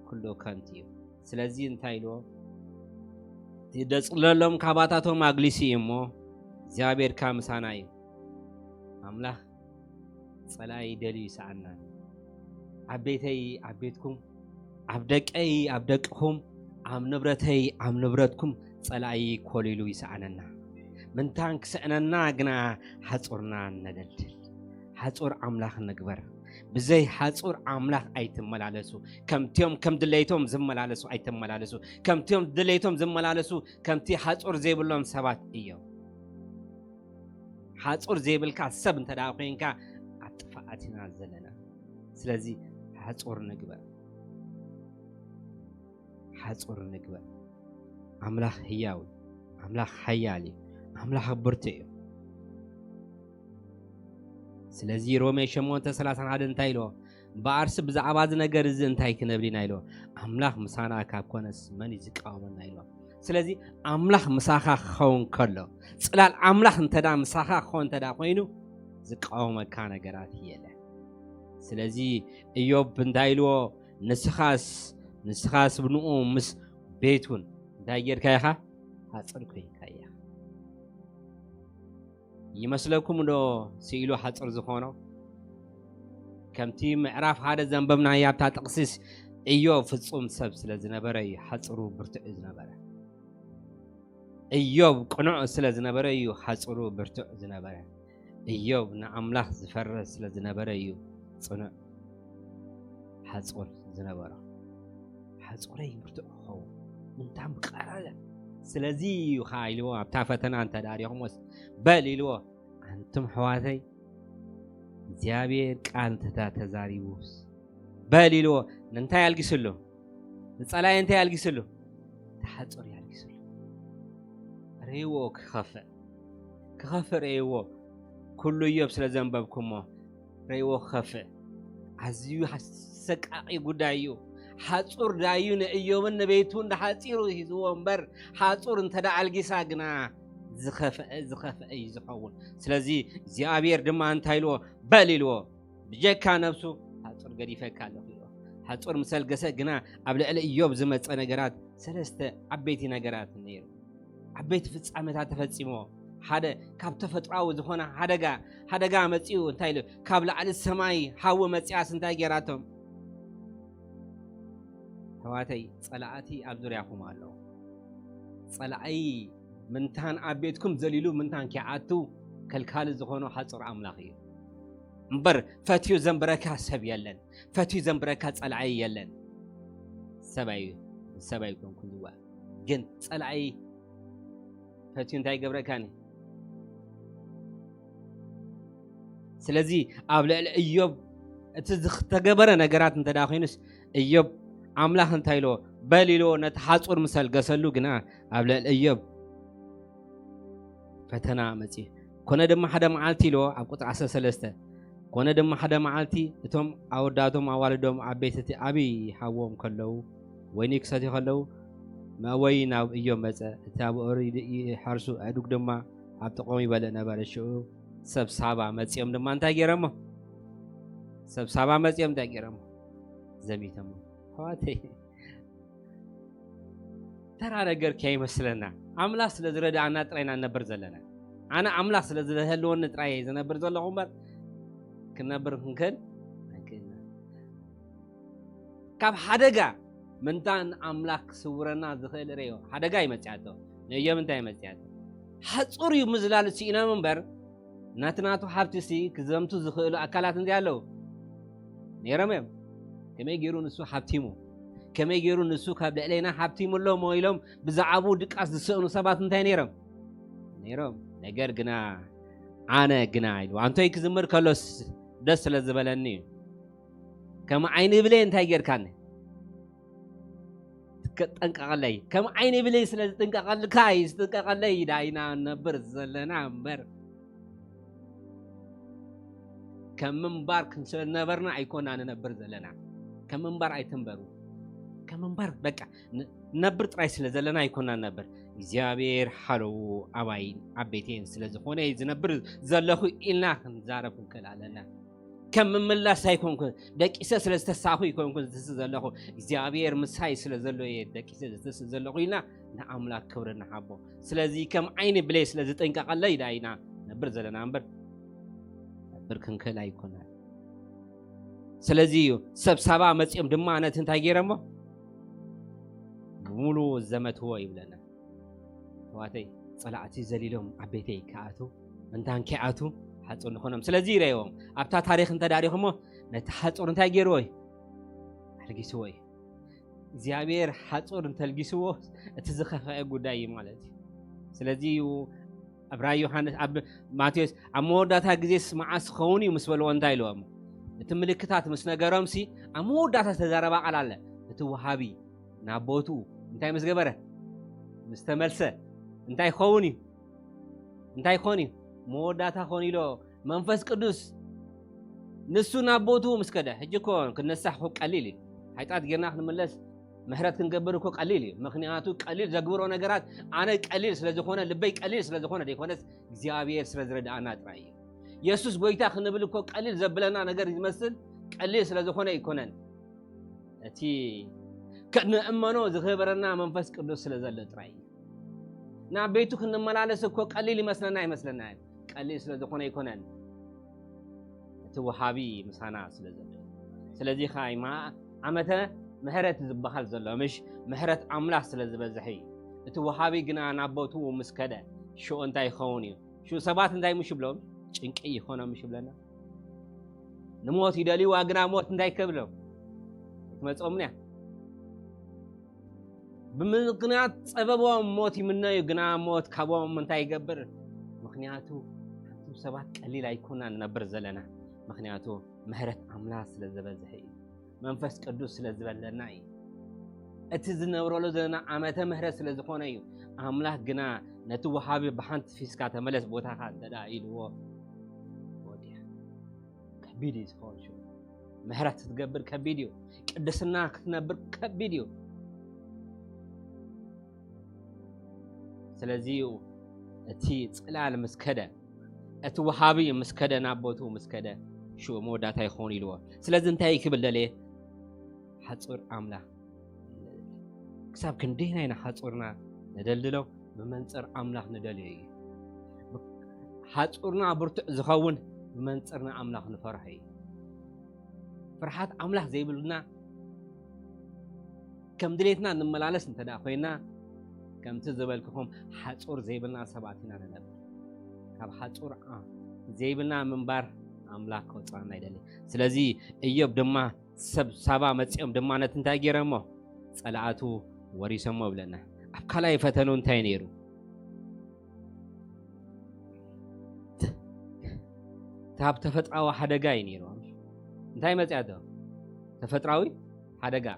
ኩሉ ከንቱ እዩ። ስለዚ እንታይ ኢልዎ? እቲ ደጽለሎም ካባታቶም ኣግሊሱ እዩ እሞ፣ እግዚኣብሔር ከኣ ምሳና እዩ። ኣምላኽ ጸላኢ ደልዩ ይስኣና። ኣብ ቤተይ ኣብ ቤትኩም፣ ኣብ ደቀይ ኣብ ደቅኹም፣ ኣብ ንብረተይ ኣብ ንብረትኩም ጸላኢ ኮሊሉ ይስኣነና። ምንታን ክስእነና ግና ሓጹርና ነደልድል። ሓጹር ኣምላኽ ንግበር። ብዘይ ሓጹር ኣምላኽ ኣይትመላለሱ። ከምቲኦም ከም ድሌቶም ዝመላለሱ ኣይትመላለሱ። ከምቲኦም ድሌቶም ዝመላለሱ ከምቲ ሓጹር ዘይብሎም ሰባት እዮም። ሓጹር ዘይብልካ ሰብ እንተ ደኣ ኮይንካ ኣብ ጥፍኣት ኢና ዘለና። ስለዚ ሓጹር ንግበር። ሓጹር ንግበር። ኣምላኽ ህያው እዩ። ኣምላኽ ሓያል እዩ። ኣምላኽ ብርቱዕ እዩ። ስለዚ ሮሜ ሸሞንተ ሰላሳን ሓደ እንታይ ኢልዎ? እምበኣርሲ ብዛዕባ እዚ ነገር እዚ እንታይ ክንብል ኢና ኢልዎ? ኣምላኽ ምሳና ካብ ኮነስ መን እዩ ዝቃወመና ኢልዎ? ስለዚ ኣምላኽ ምሳኻ ክኸውን ከሎ፣ ጽላል ኣምላኽ እንተ ደኣ ምሳኻ ክኸውን እንተ ደኣ ኮይኑ፣ ዝቃወመካ ነገራት የለን። ስለዚ እዮብ እንታይ ኢልዎ? ንስኻስ ንስኻስ ብንኡ ምስ ቤቱን እንታይ ጌርካ ኢኻ? ሓጽር ኮይንካ ኢኻ። ይመስለኩም ዶ ስኢሉ ሓጽር ዝኾኖ? ከምቲ ምዕራፍ ሓደ ዘንበብናዮ ኣብታ ጥቕሲስ፣ እዮብ ፍጹም ሰብ ስለ ዝነበረ እዩ ሓጽሩ ብርቱዕ ዝነበረ። እዮብ ቅኑዕ ስለ ዝነበረ እዩ ሓጽሩ ብርቱዕ ዝነበረ። እዮብ ንኣምላኽ ዝፈርህ ስለ ዝነበረ እዩ ጽኑዕ ሓጹር ዝነበሮ። ሓጹረይ ብርቱዕ ክኸውን ምንታን ብቐረለ። ስለዚ እዩ ኸዓ ኢልዎ፣ ኣብታ ፈተና እንተ ደኣ ሪኹምዎስ፣ በል ኢልዎ፣ ኣንቱም ኣሕዋተይ፣ እግዚኣብሔር ቃል እንተ ተዛሪቡስ፣ በል ኢልዎ። ንምንታይ ኣልጊስሉ? ንጸላኢ እንታይ ኣልጊስሉ? እቲ ሓጹር ኣልጊስሉ። ርእይዎ ክኸፍእ፣ ክኸፍእ ርእይዎ። ኩሉ እዮብ ስለ ዘንበብኩሞ ርእይዎ ክኸፍእ። ኣዝዩ ኣሰቃቂ ጉዳይ እዩ። ሓጹር ዳዩ ንእዮብን ንቤቱን ሓጺሩ ሂዝዎ እምበር፣ ሓጹር እንተ ደኣ ኣልጊሳ ግና ዝኸፍአ፣ ዝኸፍአ እዩ ዝኸውን። ስለዚ እግዚኣብሔር ድማ እንታይ ኢልዎ? በል ኢልዎ። ብጀካ ነብሱ ሓጹር ገዲፈካ ኣለኹ ኢልዎ። ሓጹር ምስ ኣልገሰ ግና ኣብ ልዕሊ እዮብ ዝመጸ ነገራት ሰለስተ ዓበይቲ ነገራት ነይሩ። ዓበይቲ ፍጻሜታት ተፈጺሞ። ሓደ ካብ ተፈጥሮኣዊ ዝኾነ ሓደጋ፣ ሓደጋ መጺኡ እንታይ ኢሉ? ካብ ላዕሊ ሰማይ ሓዊ መጺኣስ እንታይ ጌራቶም? ኣሕዋተይ፣ ጸላእቲ ኣብ ዙርያኹም ኣለዉ። ጸላኢ ምንታን ኣብ ቤትኩም ዘሊሉ ምንታን ኪዓቱ ከልካሊ ዝኾኖ ሓጹር ኣምላኽ እዩ። እምበር ፈትዩ ዘንብረካ ሰብ የለን። ፈትዩ ዘንብረካ ጸላኢ የለን። ሰብኣይ፣ ሰብኣይ ኮንኩ ዝዋ። ግን ጸላኢ ፈትዩ እንታይ ይገብረካኒ? ስለዚ ኣብ ልዕሊ እዮብ እቲ ዝተገበረ ነገራት እንተ ደኣ ኮይኑስ፣ እዮብ ኣምላኽ እንታይ ኢልዎ? በል ኢልዎ፣ ነቲ ሓጹር ምስ ኣልገሰሉ ግና ኣብ ልዕሊ እዮብ ፈተና መጺኡ። ኮነ ድማ ሓደ መዓልቲ ኢልዎ ኣብ ቁጽሪ ዓሰርተ ሰለስተ፣ ኮነ ድማ ሓደ መዓልቲ እቶም ኣወዳቶም ኣዋልዶም ኣብ ቤት እቲ ዓብዪ ሓዎም ከለዉ፣ ወይኒ ክሰትዩ ከለዉ፣ መእወዪ ናብ እዮብ መጸ። እቲ ኣብ ኦሪ ይሓርሱ ኣእዱግ ድማ ኣብ ጥቕኦም ይበልዕ ነበረ። ሽዑ ሰብ ሳባ መጺኦም ድማ እንታይ ገይሮሞ? ሰብ ሳባ መጺኦም እንታይ ገይሮሞ? ዘሚቶሞ። ኣሕዋተይ፣ ተራ ነገር ከይመስለና፣ ኣምላኽ ስለ ዝረድኣና ጥራይ ኢና ንነብር ዘለና። ኣነ ኣምላኽ ስለ ዝህልወኒ ጥራይ እየ ዝነብር ዘለኹ እምበር፣ ክንነብር ክንክእል ኣይክእልና። ካብ ሓደጋ ምንታን ኣምላኽ ክስውረና ዝኽእል ርእዮ። ሓደጋ ይመጽኣቶ። ንእዮብ እንታይ ይመጽኣቶ? ሓጹር እዩ ምዝላል ስኢኖም እምበር፣ ናቲ ናቱ ሃብቲ ሲ ክዘምቱ ዝኽእሉ ኣካላት እንታይ ኣለዉ? ነይሮም እዮም። ከመይ ገይሩ ንሱ ሃብቲሙ? ከመይ ገይሩ ንሱ ካብ ልዕሌና ሃብቲሙ ኣሎ እሞ ኢሎም ብዛዕባኡ ድቃስ ዝስእኑ ሰባት እንታይ ነይሮም? ነይሮም። ነገር ግና፣ ኣነ ግና ኢሉ፣ ኣንቶይ ክዝምር ከሎስ ደስ ስለ ዝበለኒ እዩ። ከም ዓይኒ ብሌን እንታይ ጌርካኒ? ትከ-፣ ጠንቀቐለይ። ከም ዓይኒ ብሌን ስለ ዝጥንቀቐልካ እዩ፣ ዝጥንቀቐለይ ዳይና ነብር ዘለና እምበር፣ ከም ምንባር ክንነበርና ኣይኮና ንነብር ዘለና። ከም ምንባር ኣይትንበሩ። ከም ምንባር በቃ ን-፣ ነብር ጥራይ ስለ ዘለና ኣይኮና ንነብር። እግዚኣብሔር ሓለዉ ኣባይን ኣብ ቤቴን ስለ ዝኾነ እዩ ዝነብር ዘለኹ ኢልና ክንዛረብ ክንክእል ኣለና። ከም ምምላስ ኣይኮንኩን፣ ደቂሰ ስለ ዝተሳኹ ኣይኮንኩን ዝትስእ ዘለኹ፣ እግዚኣብሔር ምሳይ ስለ ዘሎ እየ ደቂሰ ዝትስእ ዘለኹ ኢልና ንኣምላኽ ክብሪ ንሃቦ። ስለዚ ከም ዓይኒ ብሌ ስለ ዝጥንቀቐለይ ዳ ኢና ነብር ዘለና እምበር ነብር ክንክእል ኣይኮነን። ስለዚ እዩ ሰብ ሳባ መጺኦም ድማ ነቲ እንታይ ገይረሞ ብሙሉ ዘመትዎ ይብለና። ተዋተይ ጸላእቲ ዘሊሎም ኣብ ቤተይ ክኣቱ እንታን ክኣቱ ሓጹር ንኾኖም። ስለዚ ይረእዎም ኣብታ ታሪኽ እንተዳሪኹሞ ነቲ ሓጹር እንታይ ገይርዎ እዩ? ኣልጊስዎ እዩ። እግዚኣብሔር ሓጹር እንተልጊስዎ እቲ ዝኸፈአ ጉዳይ እዩ ማለት እዩ። ስለዚ እዩ ኣብ ራእይ ዮሃንስ ኣብ ማቴዎስ ኣብ መወዳእታ ግዜስ መዓስ ክኸውን እዩ ምስ በልዎ እንታይ ኢልዎም? እቲ ምልክታት ምስ ነገሮም ሲ ኣብ መወዳእታ ዝተዛረባ ቃል ኣለ። እቲ ወሃቢ ናብ ቦትኡ እንታይ ምስ ገበረ ምስ ተመልሰ እንታይ ክኸውን እዩ? እንታይ ክኾን እዩ? መወዳእታ ክኾን ኢሎ መንፈስ ቅዱስ ንሱ ናብ ቦትኡ ምስ ከደ። ሕጂ እኮ ክንነሳሕ እኮ ቀሊል እዩ። ሓጢኣት ጌርና ክንምለስ ምሕረት ክንገብር እኮ ቀሊል እዩ። ምክንያቱ ቀሊል ዘግብሮ ነገራት ኣነ ቀሊል ስለ ዝኾነ ልበይ ቀሊል ስለ ዝኾነ ዘይኮነስ እግዚኣብሔር ስለ ዝረድኣና ጥራይ እዩ። የሱስ ጎይታ ክንብል እኮ ቀሊል ዘብለና ነገር ዝመስል ቀሊል ስለ ዝኾነ ኣይኮነን። እቲ ክንእመኖ ዝኽበረና መንፈስ ቅዱስ ስለ ዘሎ ጥራይ እዩ። ናብ ቤቱ ክንመላለስ እኮ ቀሊል ይመስለና ይመስለና እዩ። ቀሊል ስለ ዝኾነ ኣይኮነን። እቲ ወሃቢ ምሳና ስለ ዘሎ። ስለዚ ኸዓ ይማ ዓመተ ምሕረት ዝበሃል ዘሎ ምሽ ምሕረት ኣምላኽ ስለ ዝበዝሕ እዩ። እቲ ወሃቢ ግና ናብ ቦትኡ ምስ ከደ ሽዑ እንታይ ይኸውን እዩ? ሽዑ ሰባት እንታይ ምሽ ይብሎም? ጭንቂ ይኾኖም ምሽ ይብለና? ንሞት ይደልይዋ ግና ሞት እንታይ ከብሎም? ትመጾም እያ። ብምኽንያት ጸበቦም ሞት ይምነዩ ግና ሞት ካብኦም እንታይ ይገብር? ምኽንያቱ ኣንቱም ሰባት ቀሊል ኣይኮና ንነብር ዘለና። ምኽንያቱ ምሕረት ኣምላኽ ስለ ዝበዝሕ እዩ። መንፈስ ቅዱስ ስለ ዝበለና እዩ። እቲ ዝነብረሉ ዘለና ዓመተ ምሕረት ስለ ዝኾነ እዩ። ኣምላኽ ግና ነቲ ወሃቢ ብሓንቲ ፊስካ ተመለስ ቦታኻ እንተ ደኣ ኢልዎ ወዲያ። ከቢድ እዩ ዝኸውን ሽዑ። ምሕረት ክትገብር ከቢድ እዩ። ቅድስና ክትነብር ከቢድ እዩ። ስለዚ እዩ እቲ ጽላል ምስ ከደ፣ እቲ ወሃቢ ምስ ከደ፣ ናብ ቦትኡ ምስ ከደ፣ ሽዑ መወዳእታ ይኸውን ኢልዎ። ስለዚ እንታይ ክብል ደልየ? ሓጹር ኣምላኽ። ክሳብ ክንደይና ኢና ሓጹርና ነደልድሎ? ብመንጽር ኣምላኽ ንደልዮ እዩ። ሓጹርና ብርቱዕ ዝኸውን ብመንጽር ንኣምላኽ ንፈርሖ እዩ። ፍርሓት ኣምላኽ ዘይብልና ከም ድሌትና ንመላለስ እንተ ደኣ ኮይና፣ ከምቲ ዝበልክኹም ሓጹር ዘይብልና ሰባት ኢና ንነብር። ካብ ሓጹር ዓ-፣ ዘይብልና ምንባር ኣምላኽ ከውጽኣና ይደሊ። ስለዚ እዮብ ድማ ሰብ ሳባ መጺኦም ድማ ነቲ እንታይ ገይሮሞ? ጸላእቱ ወሪሶሞ ይብለና። ኣብ ካልኣይ ፈተኑ እንታይ ነይሩ? ት-፣ ካብ ተፈጥራዊ ሓደጋ እዩ ነይሩ። እንታይ መጽኣቶ? ተፈጥራዊ ሓደጋ።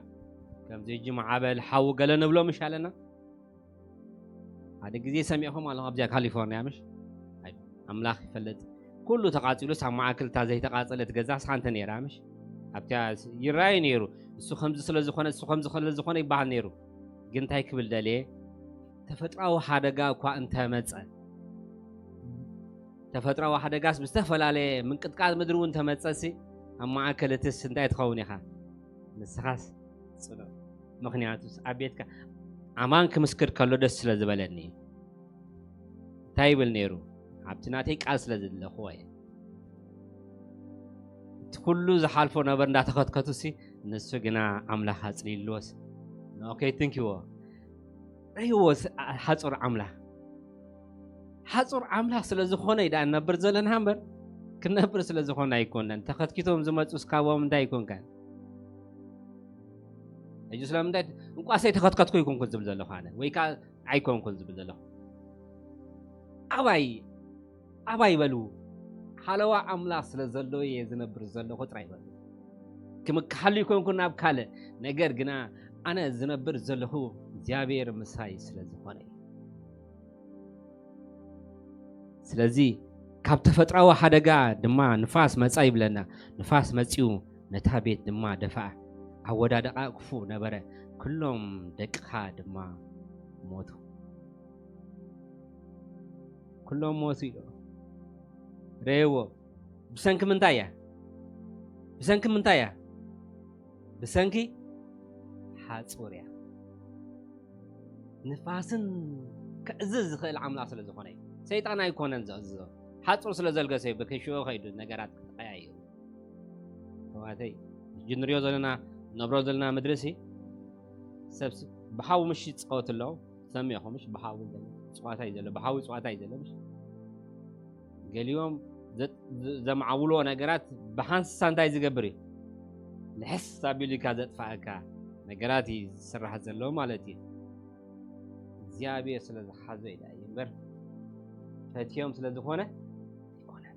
ከምዚ ሕጂ ማዕበል ሓዊ ገለ ንብሎ ምሽ ኣለና። ሓደ ግዜ ሰሚዕኹም ኣለኹም ኣብዚኣ ካሊፎርኒያ ምሽ? ኣይ፣ ኣምላኽ ይፈልጥ። ኩሉ ተቓጺሉስ ኣብ ማእከል እታ ዘይተቓጸለት ገዛስ ሓንቲ ነይራ ምሽ? ኣብቲኣ ይረኣይ ነይሩ። እሱ ከምዚ ስለ ዝኾነ፣ እሱ ከምዚ ስለ ዝኾነ ይበሃል ነይሩ። ግን እንታይ ክብል ደልየ? ተፈጥራዊ ሓደጋ እኳ እንተመጸ፣ ተፈጥራዊ ሓደጋስ ብዝተፈላለየ ምንቅጥቃጥ ምድሪ እውን ተመጸሲ፣ ኣብ ማእከል እትስ እንታይ ትኸውን ኢኻ? ንስኻስ ጽኑዕ። ምኽንያቱስ ኣብ ቤትካ ኣማን ክምስክር ከሎ ደስ ስለ ዝበለኒ እዩ። እንታይ ይብል ነይሩ? ኣብቲ ናተይ ቃል ስለ ዘለኽዎ እየ። እቲ ኩሉ ዝሓልፎ ነበር እንዳተኸትከቱሲ፣ ንሱ ግና ኣምላኽ ኣጽሊልዎስ፣ ኦኬ፣ ትንኪዎ። ረይዎ ስ-፣ ሓጹር ኣምላኽ። ሓጹር ኣምላኽ ስለ ዝኾነ እዩ ደኣ ንነብር ዘለና እምበር፣ ክንነብር ስለ ዝኾነ ኣይኮነን። ተኸትኪቶም ዝመጹስ ካብኦም እንታይ ይኮንካ? ሕጂ ስለምንታይ እንቋሰይ ተኸትከትኩ ይኮንኩን ዝብል ዘለኹ ኣነ፣ ወይ ከኣ ኣይኮንኩን ዝብል ዘለኹ? ኣባይ፣ ኣባይ በሉ። ሓለዋ ኣምላኽ ስለ ዘሎ እየ ዝነብር ዘለኹ ጥራይ በሉ። ክምክሓሉ ይኮንኩን ናብ ካልእ፣ ነገር ግና ኣነ ዝነብር ዘለኹ እግዚኣብሔር ምሳይ ስለ ዝኾነ እዩ። ስለዚ ካብ ተፈጥራዊ ሓደጋ ድማ ንፋስ መጻ ይብለና። ንፋስ መጺኡ ነታ ቤት ድማ ደፍኣ። ኣወዳድቓ ክፉእ ነበረ። ኩሎም ደቅኻ ድማ ሞቱ። ኩሎም ሞቱ ኢሉ ረእዎ። ብሰንኪ ምንታይ እያ? ብሰንኪ ምንታይ እያ? ብሰንኪ ሓጹር እያ። ንፋስን ክዕዝዝ ዝኽእል ኣምላኽ ስለ ዝኾነ እዩ። ሰይጣን ኣይኮነን ዘእዝዞ። ሓጹር ስለ ዘልገሰ እዩ ብክሽኡ ኸይዱ ነገራት ክተቐያይሩ። ተዋተይ፣ ሕጂ ንሪኦ ዘለና፣ ነብሮ ዘለና ምድሪ ሲ፣ ሰብስ ብሓዊ ምሽ ይጻወት ኣለዉ። ሰሚዕኹም ምሽ? ብሓዊ ዘሎ ጸዋታ እዩ ዘሎ። ብሓዊ ጸዋታ እዩ ዘሎ ምሽ? ገሊኦም ዘ-፣ ዘ-፣ ዘማዕብልዎ ነገራት ብሓንሳ እንታይ ዝገብር እዩ? ልሕስ ኣቢሉ ኢልካ ዘጥፋእካ ነገራት እዩ ዝስራሕ ዘሎ ማለት እዩ። እግዚኣብሔር ስለ ዝሓዞ እዩ ደኣ እዩ እምበር፣ ፈትዮም ስለ ዝኾነ ኣይኮነን።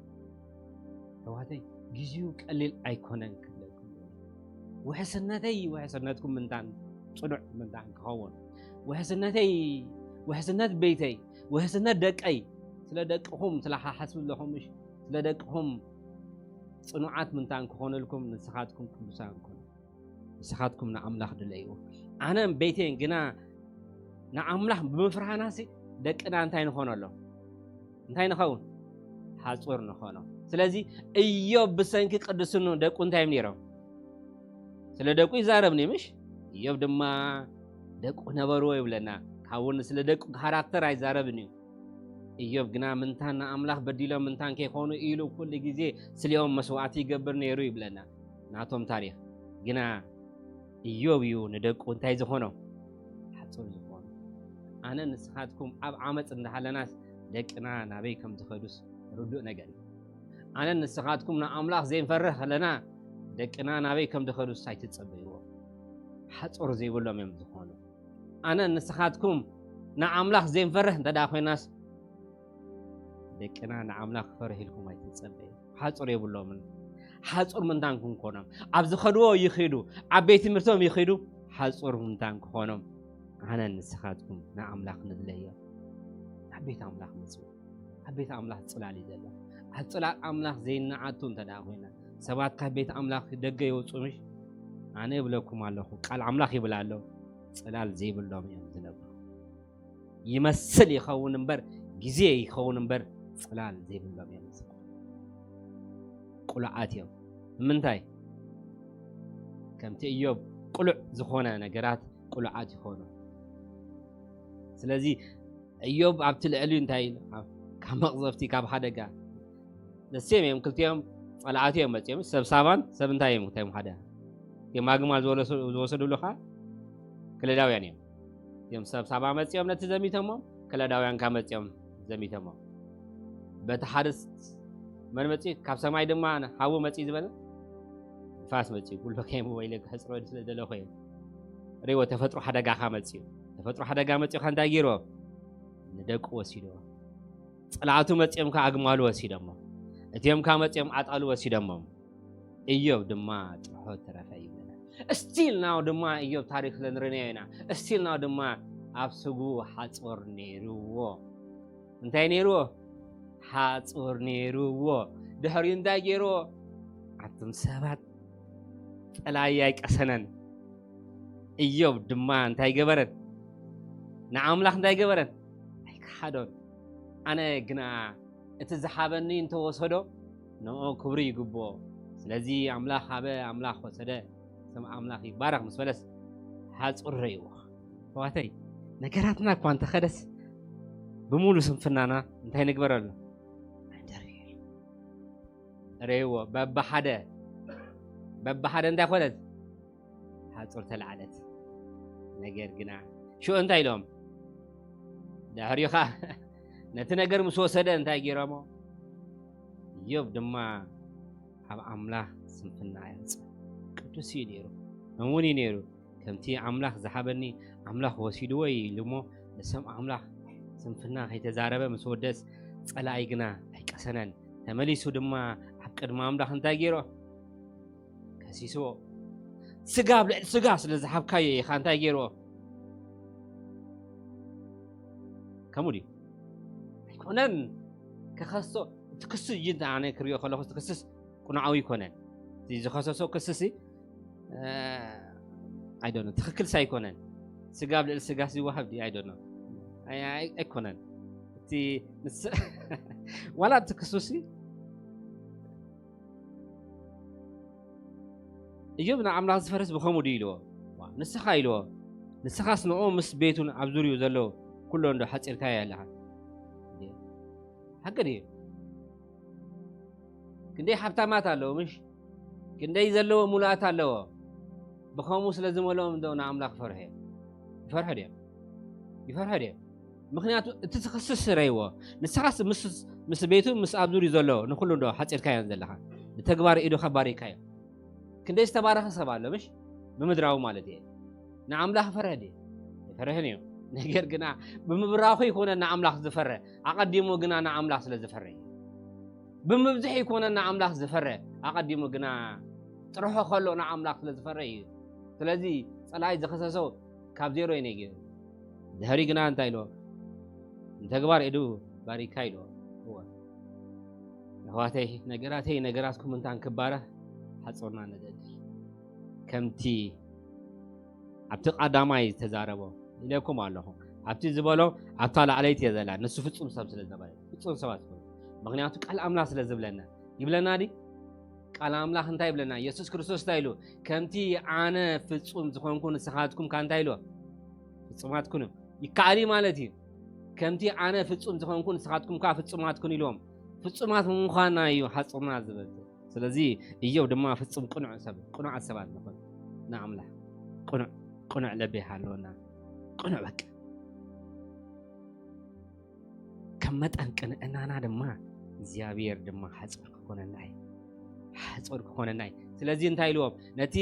ኣሕዋተይ፣ ግዜኡ ቀሊል ኣይኮነን ክብለኩም። ውሕስነተይ ውሕስነትኩም ምንታን ጽኑዕ ምንታን ክኸውን፣ ውሕስነተይ፣ ውሕስነት ቤተይ፣ ውሕስነት ደቀይ፣ ስለ ደቅኹም ስለ ሓሓስብ ኣለኹም፣ እሽ፣ ስለ ደቅኹም ጽኑዓት ምንታን ክኾነልኩም፣ ንስኻትኩም ቅዱሳን ኩኑ። ንስኻትኩም ንኣምላኽ ድለይዎ። ኣነን ቤተይን ግና ንኣምላኽ ብምፍርሃናሲ ደቅና እንታይ ንኾነሎም? እንታይ ንኸውን? ሓጹር ንኾኖ። ስለዚ እዮብ ብሰንኪ ቅድስኑ ደቁ እንታይ እዮም ነይሮም? ስለ ደቁ ይዛረብ ነይ፣ ምሽ? እዮብ ድማ ደቁ ነበርዎ ይብለና። ካብኡ ስለ ደቁ ካራክተር ኣይዛረብን እዩ። እዮብ ግና ምንታን ንኣምላኽ በዲሎም ምንታን ከይኾኑ ኢሉ ኩሉ ግዜ ስሊኦም መስዋዕቲ ይገብር ነይሩ ይብለና ናቶም ታሪኽ። ግና እዮብ እዩ ንደቁ እንታይ ዝኾኖ? ሓጹር ዝኾኖ። ኣነ ንስኻትኩም ኣብ ዓመጽ እንዳሃለናስ ደቅና ናበይ ከም ዝኸዱስ ርዱእ ነገር እዩ። ኣነ ንስኻትኩም ንኣምላኽ ዘይንፈርህ ከለና ደቅና ናበይ ከም ዝኸዱስ ኣይትጸበይዎ። ሓጹር ዘይብሎም እዮም ዝኾኑ። ኣነ ንስኻትኩም ንኣምላኽ ዘይንፈርህ እንተ ደኣ ኮይናስ ደቅና ንኣምላኽ ክፈርህ ኢልኩም ኣይትጸበዩ። ሓጹር የብሎምን። ሓጹር ምንታን ክንኮኖም። ኣብ ዝኸድዎ ይኺዱ፣ ኣብ ቤት ትምህርቶም ይኺዱ፣ ሓጹር ምንታን ክኾኖም። ኣነ ንስኻትኩም ንኣምላኽ ንድለዮ። ናብ ቤት ኣምላኽ መጽኡ። ኣብ ቤት ኣምላኽ ጽላል እዩ ዘሎ። ኣብ ጽላል ኣምላኽ ዘይነኣቱ እንተ ደኣ ኮይና፣ ሰባት ካብ ቤት ኣምላኽ ደገ ይወጹ ምሽ? ኣነ እብለኩም ኣለኹ፣ ቃል ኣምላኽ ይብል ኣሎ፣ ጽላል ዘይብሎም እዮም ዝነብሩ። ይመስል ይኸውን እምበር፣ ግዜ ይኸውን እምበር፣ ጽላል ዘይብሎም እዮም ዝነብሩ። ቅሉዓት እዮም። ንምንታይ? ከምቲ እዮብ ቅሉዕ ዝኾነ ነገራት ቅሉዓት ይኾኑ። ስለዚ እዮብ ኣብቲ ልዕሊኡ እንታይ ኢሉ? ኣብ-፣ ካብ መቕዘፍቲ፣ ካብ ሓደጋ። ነሴም እዮም፣ ክልቲኦም ጸላእቲ እዮም መጺኦም። ሰብ ሳባን ሰብ እንታይ እዮም፣ እንታይ እዮም ሓደ? እቲኦም ኣግማል ዝወለሱ-፣ ዝወሰዱሉ ኸዓ ከለዳውያን እዮም። እቲኦም ሰብ ሳባ መጺኦም ነቲ ዘሚቶሞም፣ ከለዳውያን ካብ መጺኦም ዘሚቶሞም። በቲ ሓደ ስ-፣ መን መጺኡ? ካብ ሰማይ ድማ ሃዊ መጺኡ ዝበለ ንፋስ መጺኡ፣ ኩሉ ከይሙ ወይለ ክሕጽሮ ስለ ደለኹ እዮም። ሪዎ ተፈጥሮ ሓደጋኻ መጺኡ። ተፈጥሮ ሓደጋ መጺኡኻ እንታይ ገይርዎ? ንደቁ ወሲድዎ። ጸላእቱ መጺኦም ከኣ ኣግማሉ ወሲዶሞ። እቲኦም ከኣ መጺኦም ኣጣሉ ወሲዶሞም። እዮብ ድማ ጥርሑ ተረፈ ይብለና። እስቲል ናው ድማ እዮብ ታሪኽ ለንርናዮ ኢና። እስቲል ናው ድማ ኣብ ስጉ ሓጹር ነይርዎ። እንታይ ነይርዎ? ሓጹር ነይርዎ። ድሕሪኡ እንታይ ገይርዎ? ኣቱም ሰባት፣ ጸላኢ ኣይቀሰነን። እዮብ ድማ እንታይ ገበረን? ንኣምላኽ እንታይ ገበረን? ኣይከሓዶን። ኣነ ግና እቲ ዝሃበኒ እንተወሰዶ፣ ንኡ ክብሪ ይግብኦ። ስለዚ ኣምላኽ ሃበ፣ ኣምላኽ ወሰደ፣ ስም ኣምላኽ ይባረኽ ምስ በለስ፣ ሓጹር ረይዎ። ኣሕዋተይ፣ ነገራትና እኳ እንተኸደስ፣ ብምሉእ ስንፍናና እንታይ ንግበረሉ? ኣይንደርብየሉ። ረይዎ፣ በብሓደ፣ በብሓደ እንታይ ኮነት? ሓጹር ተላዕለት። ነገር ግና፣ ሽዑ እንታይ ኢሎም? ድሕሪኡ ኸኣ ነቲ ነገር ምስ ወሰደ እንታይ ገይሮሞ? እዮብ ድማ ኣብ ኣምላኽ ስንፍና ኣየምጽእ። ቅዱስ እዩ ነይሩ፣ እሙን እዩ ነይሩ። ከምቲ ኣምላኽ ዝሃበኒ ኣምላኽ ወሲድዎ እዩ ኢሉ እሞ፣ ንስም ኣምላኽ ስንፍና ከይተዛረበ ምስ ወደስ፣ ጸላኢ ግና ኣይቀሰነን። ተመሊሱ ድማ ኣብ ቅድሚ ኣምላኽ እንታይ ገይሮ? ከሲስዎ። ስጋ ኣብ ልዕሊ ስጋ ስለ ዝሃብካዮ ኢኻ እንታይ ገይርዎ? ከምኡ ድዩ? ኣይኮነን። ክኸሶ፣ እቲ ክሲ እዩ፣ ኣነ ክሪኦ ከለኹ እቲ ክስስ ቁኑዓዊ ኣይኮነን። እቲ ዝኸሰሶ ክስሲ፣ እ፣ I don't know፣ ትኽክልስ ኣይኮነን። ስጋ ኣብ ልዕሊ ስጋ ይወሃብ ድዩ? I don't know። ኣይ-፣ ኣይ-፣ ኣይኮነን። እቲ ንስ-፣ ዋላ እቲ ክሱሲ እዮብ ንኣምላኽ ዝፈርስ ብኸምኡ ድዩ ኢልዎ? ዋ፣ ንስኻ ኢልዎ። ንስኻስ ንኡ ምስ ቤቱን ኣብ ዙርዩ ዘለዉ ኩሎ እንዶ ሓጺርካዮ ኣለኻ። ሓቂ ድዩ? ክንደይ ሃብታማት ኣለዉ፣ ምሽ? ክንደይ ዘለዎ ሙሉኣት ኣለዎ። ብኸምኡ ስለ ዝመልኦም እንዶ ንኣምላኽ ይፈርሑ እዮም። ይፈርሑ ድዮም? ይፈርሑ ድዮም? ምኽንያቱ እቲ ዝኽስስ ረይዎ። ንስኻስ ምስ፣ ምስ ቤቱ፣ ምስ ኣብ ዙርዩ ዘሎ ንኹሉ እንዶ ሓጺርካዮን ዘለኻ። ብተግባር ኢዱ ከባሪካዮ። ክንደይ ዝተባረኸ ሰብ ኣሎ፣ ምሽ? ብምድራዊ ማለት እየ። ንኣምላኽ ይፈርሕ ድዩ? ይፈርሕን እዩ። ነገር ግና ብምብራኹ ይኮነ ንኣምላኽ ዝፈርሕ፣ ኣቐዲሙ ግና ንኣምላኽ ስለ ዝፈርሕ እዩ። ብምብዝሕ ይኮነ ንኣምላኽ ዝፈርሕ፣ ኣቐዲሙ ግና ጥርሑ ከሎ ንኣምላኽ ስለ ዝፈርሕ እዩ። ስለዚ ጸላኢ ዝኸሰሶ ካብ ዜሮ እዩ ነጊሩ። ድሕሪ ግና እንታይ ኢልዎ? ንተግባር ኢዱ ባሪካ ኢልዎ። እወ። ኣሕዋተይ፣ ነገራተይ፣ ነገራትኩም እንታን ክባረኽ ሓጾርና ንደሊ። ከምቲ ኣብቲ ቀዳማይ ዝተዛረቦ ኢለኩም ኣለኹ። ኣብቲ ዝበሎ ኣብታ ላዕለይቲ እየ ዘላ፣ ንሱ ፍጹም ሰብ ስለ ዝበለ፣ ፍጹም ሰባት ዝኾኑ። ምኽንያቱ ቃል ኣምላኽ ስለ ዝብለና። ይብለና ዲ? ቃል ኣምላኽ እንታይ ይብለና? የሱስ ክርስቶስ እንታይ ኢሉ? "ከምቲ ኣነ ፍጹም ዝኾንኩ ንስኻትኩም ከኣ" እንታይ ኢሉ? "ፍጹማት ኩኑ።" ይከኣል እዩ ማለት እዩ። "ከምቲ ኣነ ፍጹም ዝኾንኩ ንስኻትኩም ከኣ ፍጹማት ኩኑ" ኢልዎም። ፍጹማት ምዃንና እዩ ሓጹርና ዝብል። ስለዚ እዮብ ድማ ፍጹም ቅኑዕ ሰብ፣ ቅኑዓት ሰባት ንኹን ንኣምላኽ። ቅኑዕ፣ ቅኑዕ ልቢ ሃለወና። ቅኑዕ በቃ። ከም መጠን ቅንዕናና ድማ እግዚኣብሔር ድማ ሓጹር ክኾነና እዩ። ሓጹር ክኾነና እዩ። ስለዚ እንታይ ኢልዎም? ነቲ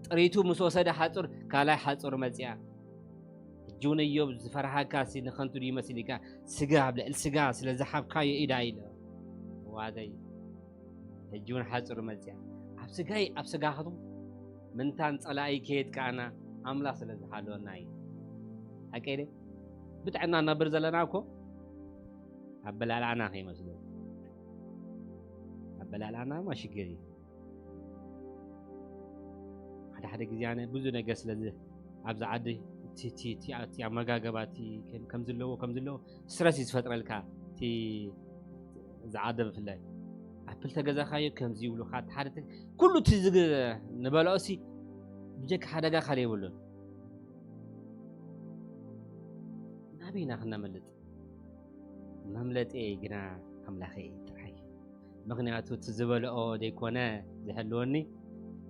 ጥሪቱ ምስ ወሰደ ሓጹር፣ ካልኣይ ሓጹር መጽያ። ሕጂ እውን እዮብ ዝፈርሃካ ሲ ንኸንቱ ድዩ መሲልካ? ስጋ ኣብ ልዕሊ ስጋ ስለ ዝሓብካዮ ኢዳ ኢለ። ዋዘይ። ሕጂ እውን ሓጹር መጽያ። ኣብ ስጋይ ኣብ ስጋኹም ምንታን ጸላኢ ከየጥቃዕና ኣምላኽ ስለ ዝሓለወና እዩ። ሓቀይ ደ? ብጥዕና ነብር ዘለና እኮ ኣበላልዓና ከይመስሉ። ኣበላልዓና እማ ሽግር እዩ። ሓደ ሓደ ግዜ ኣነ ብዙ ነገር ስለዚ ኣብዚ ዓዲ እቲ፣ እቲ፣ እቲ፣ እቲ ኣመጋገባ እቲ ከም፣ ከም ዘለዎ፣ ከም ዘለዎ ስትረስ እዩ ዝፈጥረልካ። እቲ፣ እዚ ዓዲ ብፍላይ ኣፕል ተገዛኻዮ ከምዚ ይብሉኻ፣ እቲ ሓደ ተ-፣ ኩሉ እቲ ዝግ-፣ ንበልዖ ሲ ብጀካ ሓደጋ ካልእ የብሉን። ናበይ ኢና ክነምልጥ? መምለጢየይ ግና ኣምላኸይ ጥራይ። ምኽንያቱ እቲ ዝበልኦ ዘይኮነ ዝሕልወኒ፣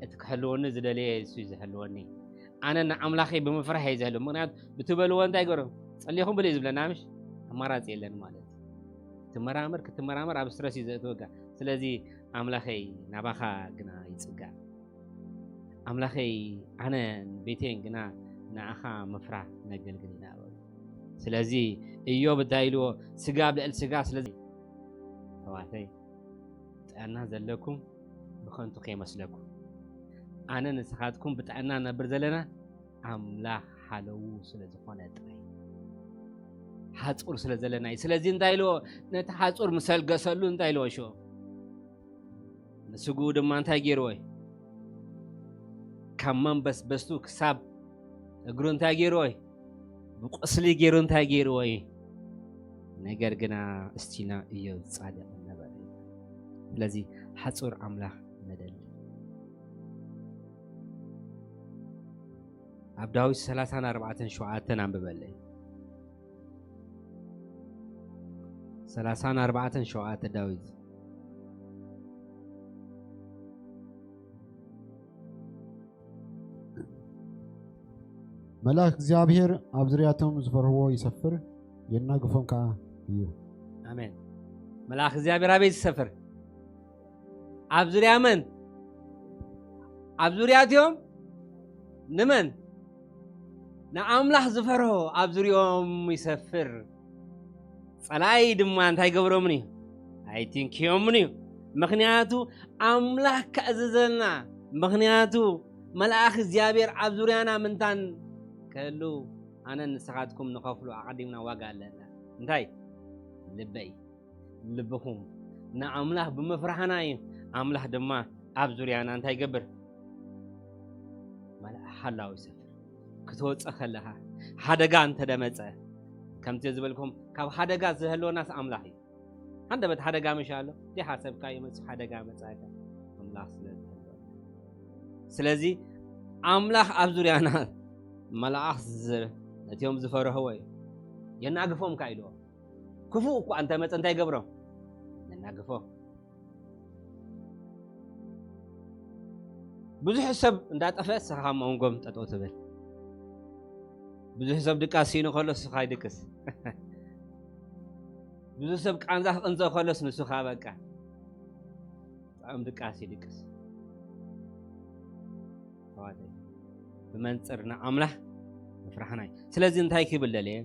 እቲ ክሕልወኒ ዝደለየ እሱ እዩ ዝሕልወኒ። ኣነ ንኣምላኸይ ብምፍራሕ እየ ዝሕልው። ምኽንያቱ ብትበልዎ እንታይ ገሩ? ጸሊኹም ብሉ እዩ ዝብለና ምሽ? ኣማራጺ የለን ማለት እዩ። ትመራመር ክትመራመር ኣብ ስትረስ እዩ ዘእትወካ። ስለዚ ኣምላኸይ ናባኻ ግና ይጽጋዕ። ኣምላኸይ ኣነ ቤቴን ግና ንኣኻ ምፍራሕ ነገልግል ኢና በሉ። ስለዚ እዮብ እንታይ ኢልዎ? ስጋ ኣብ ልዕሊ ስጋ። ስለዚ ኣሕዋተይ ጥዕና ዘለኩም ብኸንቱ ከይመስለኩም። ኣነ ንስኻትኩም ብጥዕና ነብር ዘለና ኣምላኽ ሓለዉ ስለ ዝኾነ ጥራይ። ሓጹር ስለ ዘለና እዩ። ስለዚ እንታይ ኢልዎ? ነቲ ሓጹር ምስ ኣልገሰሉ እንታይ ኢልዎ ሽዑ? ንስግኡ ድማ እንታይ ገይርዎ እዩ? ካብ መንበስበስቱ ክሳብ እግሩ እንታይ ገይርዎ እዩ? ብቁስሊ ገይሩ እንታይ ገይርዎ እዩ? ነገር ግና እስቲና እዮብ ጻድቕ ነበረ። ስለዚ ሓጹር ኣምላኽ ነደሊ። ኣብ ዳዊት ሰላሳን ኣርባዕተን ሸውዓተን ኣንብበለይ። ሰላሳን ኣርባዕተን ሸውዓተ ዳዊት። መልኣኽ እግዚኣብሔር ኣብ ዙርያቶም ዝፈርህዎ ይሰፍር፣ የናግፎም ከኣ እዩ። ኣሜን። መልኣኽ እግዚኣብሔር ኣበይ ዝሰፍር? ኣብ ዙርያ መን? ኣብ ዙርያ እቲኦም ንመን? ንኣምላኽ ዝፈርሆ ኣብ ዙርያኦም ይሰፍር። ጸላኢ ድማ እንታይ ገብሮምን እዩ? ኣይትንክዮምን እዩ። ምኽንያቱ ኣምላኽ ከእዝዘና፣ ምኽንያቱ መልኣኽ እግዚኣብሔር ኣብ ዙርያና ምንታን ከህሉ ኣነን ንስኻትኩም ንኸፍሉ ኣቐዲምና ዋጋ ኣለና። እንታይ? ልበይ፣ ልብኹም ንኣምላኽ ብምፍራህና እዩ። ኣምላኽ ድማ ኣብ ዙርያና እንታይ ይገብር? መልኣ ሓላው ይሰፍር። ክትወጽእ ከለኻ ሓደጋ እንተ ደመጸ፣ ከምቲ ዝበልኩም ካብ ሓደጋ ዝህልወናስ ኣምላኽ እዩ። ሃንደበት ሓደጋ ምሽ ኣሎ፣ ዘይሓሰብካዮ መጽእ ሓደጋ መጻእካ ኣምላኽ ስለ ዝህልወና። ስለዚ ኣምላኽ ኣብ ዙርያና መላእኽቲ ዝ-፣ ነቲኦም ዝፈርህዎ እዩ። የናግፎም ከኣ ኢልዎ። ክፉእ እኳ እንተመጸ እንታይ ይገብሮም? የናግፎ። ብዙሕ ሰብ እንዳጠፈ ንስኻ ኣብ መንጎም ጠጠው ትብል። ብዙሕ ሰብ ድቃስ ሲኑ ከሎ ንስኻ ይድቅስ። ብዙሕ ሰብ ቃንዛ ክቕንዘ ከሎስ ንስኻ በቃ ጥዑም ድቃስ ይድቅስ። ኣሕዋተይ፣ ብመንጽር ንኣምላኽ ምፍራሕና እዩ። ስለዚ እንታይ ክብል ደልየ?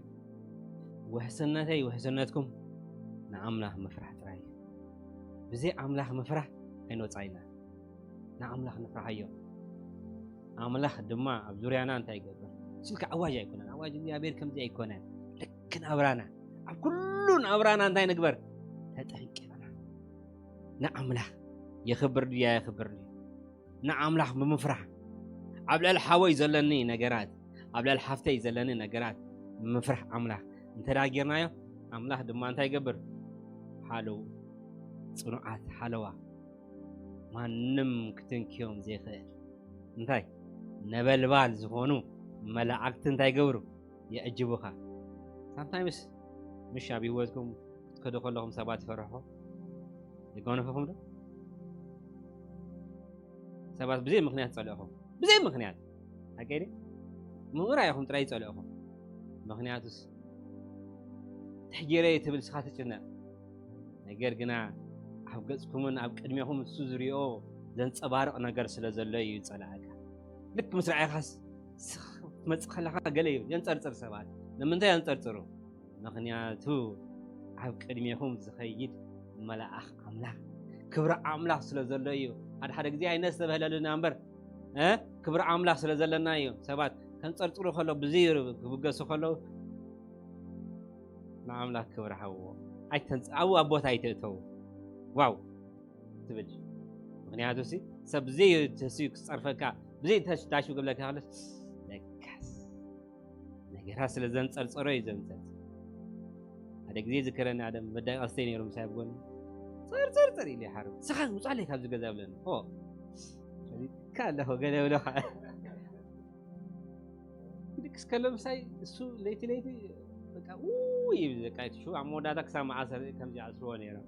ውሕስነተይ ውሕስነትኩም ንኣምላኽ ምፍራሕ ጥራይ እዩ። ብዘይ ኣምላኽ ምፍራሕ ኣይንወጻኢና። ንኣምላኽ ንፍርሃዮ። ኣምላኽ ድማ ኣብ ዙርያና እንታይ ይገብር? ስልካ ኣዋጅ ኣይኮነን። ኣዋጅ እግዚኣብሔር ከምዚ ኣይኮነን። ልክ ናብራና፣ ኣብ ኩሉ ናብራና እንታይ ንግበር? ተጠንቂቕና ንኣምላኽ የኽብር ድያ የኽብር ድዩ? ንኣምላኽ ብምፍራሕ፣ ኣብ ልዕሊ ሓወይ ዘለኒ ነገራት፣ ኣብ ልዕሊ ሓፍተይ ዘለኒ ነገራት ምፍራሕ ኣምላኽ እንተ ደኣ ጌርናዮ፣ ኣምላኽ ድማ እንታይ ይገብር? ሓለዉ፣ ጽኑዓት ሓለዋ፣ ማንም ክትንክዮም ዘይኽእል፣ እንታይ ነበልባል ዝኾኑ መላእክቲ እንታይ ይገብሩ? የዕጅቡኻ። ሳምታይምስ ምሽ ኣብ ህይወትኩም ክትከዱ ከለኹም ሰባት ይፈርሕኹም? ይጓነፈኹም ዶ? ሰባት ብዘይ ምኽንያት ጸልእኹም። ብዘይ ምኽንያት። ሓቀይ ድዩ? ምሁራ ኢኹም ጥራይ ይጸልእኹም። ምኽንያቱስ፣ ትሕጌረይ ትብል ንስኻ ትጭነቕ። ነገር ግና ኣብ ገጽኩምን ኣብ ቅድሜኹም እሱ ዝሪኦ ዘንጸባርቕ ነገር ስለ ዘሎ እዩ ዝጸልኣካ። ልክ ምስ ረኣኻስ፣ ስኽ-፣ ክትመጽእ ከለኻ ገለ ይብል፣ የንጸርጽር ሰባት። ንምንታይ የንጸርጽሩ? ምኽንያቱ ኣብ ቅድሜኹም ዝኸይድ መልኣኽ ኣምላኽ፣ ክብሪ ኣምላኽ ስለ ዘሎ እዩ። ሓደ ሓደ ግዜ ኣይነስተብህለሉና እምበር፣ እ፣ ክብሪ ኣምላኽ ስለ ዘለና እዩ። ሰባት ከንጸርጽሩ ከለዉ፣ ብዘይ ክብገሱ ከለዉ፣ ንኣምላኽ ክብሪ ሃብዎ። ኣይተንጽ-፣ ኣብኡ ኣብ ቦታ ኣይትእተዉ። ዋው ትብል። ምኽንያቱ ሲ፣ ሰብ ብዘይ ተስዩ ክጸርፈካ፣ ብዘይ ተሽ-፣ ታሹ ክብለካ ከሎ፣ ለካስ ነገራት ስለ ዘንጸርጸሮ እዩ ዘንጸርጽር። ሓደ ግዜ ዝከረኒ፣ ሓደ መዳይ ቀስተይ ነይሩ ምሳይ ኣብ ጎኒ። ጸርጸርጸር ኢሉ ይሓርም። "ንስኻ ውጻለይ ካብዚ ገዛ" ብለኒ። ኦ፣ ፈሊጥካ ኣለኹ ገለ ብሎ ከዓ። ክድቅስ ከሎ ምሳይ እሱ ለይቲ ለይቲ በቃ ውይ ይብል። በቃ እቲ ሽው ኣብ መወዳእታ ክሳብ መዓስ ከምዚ ይኣስርዎ ነይሮም።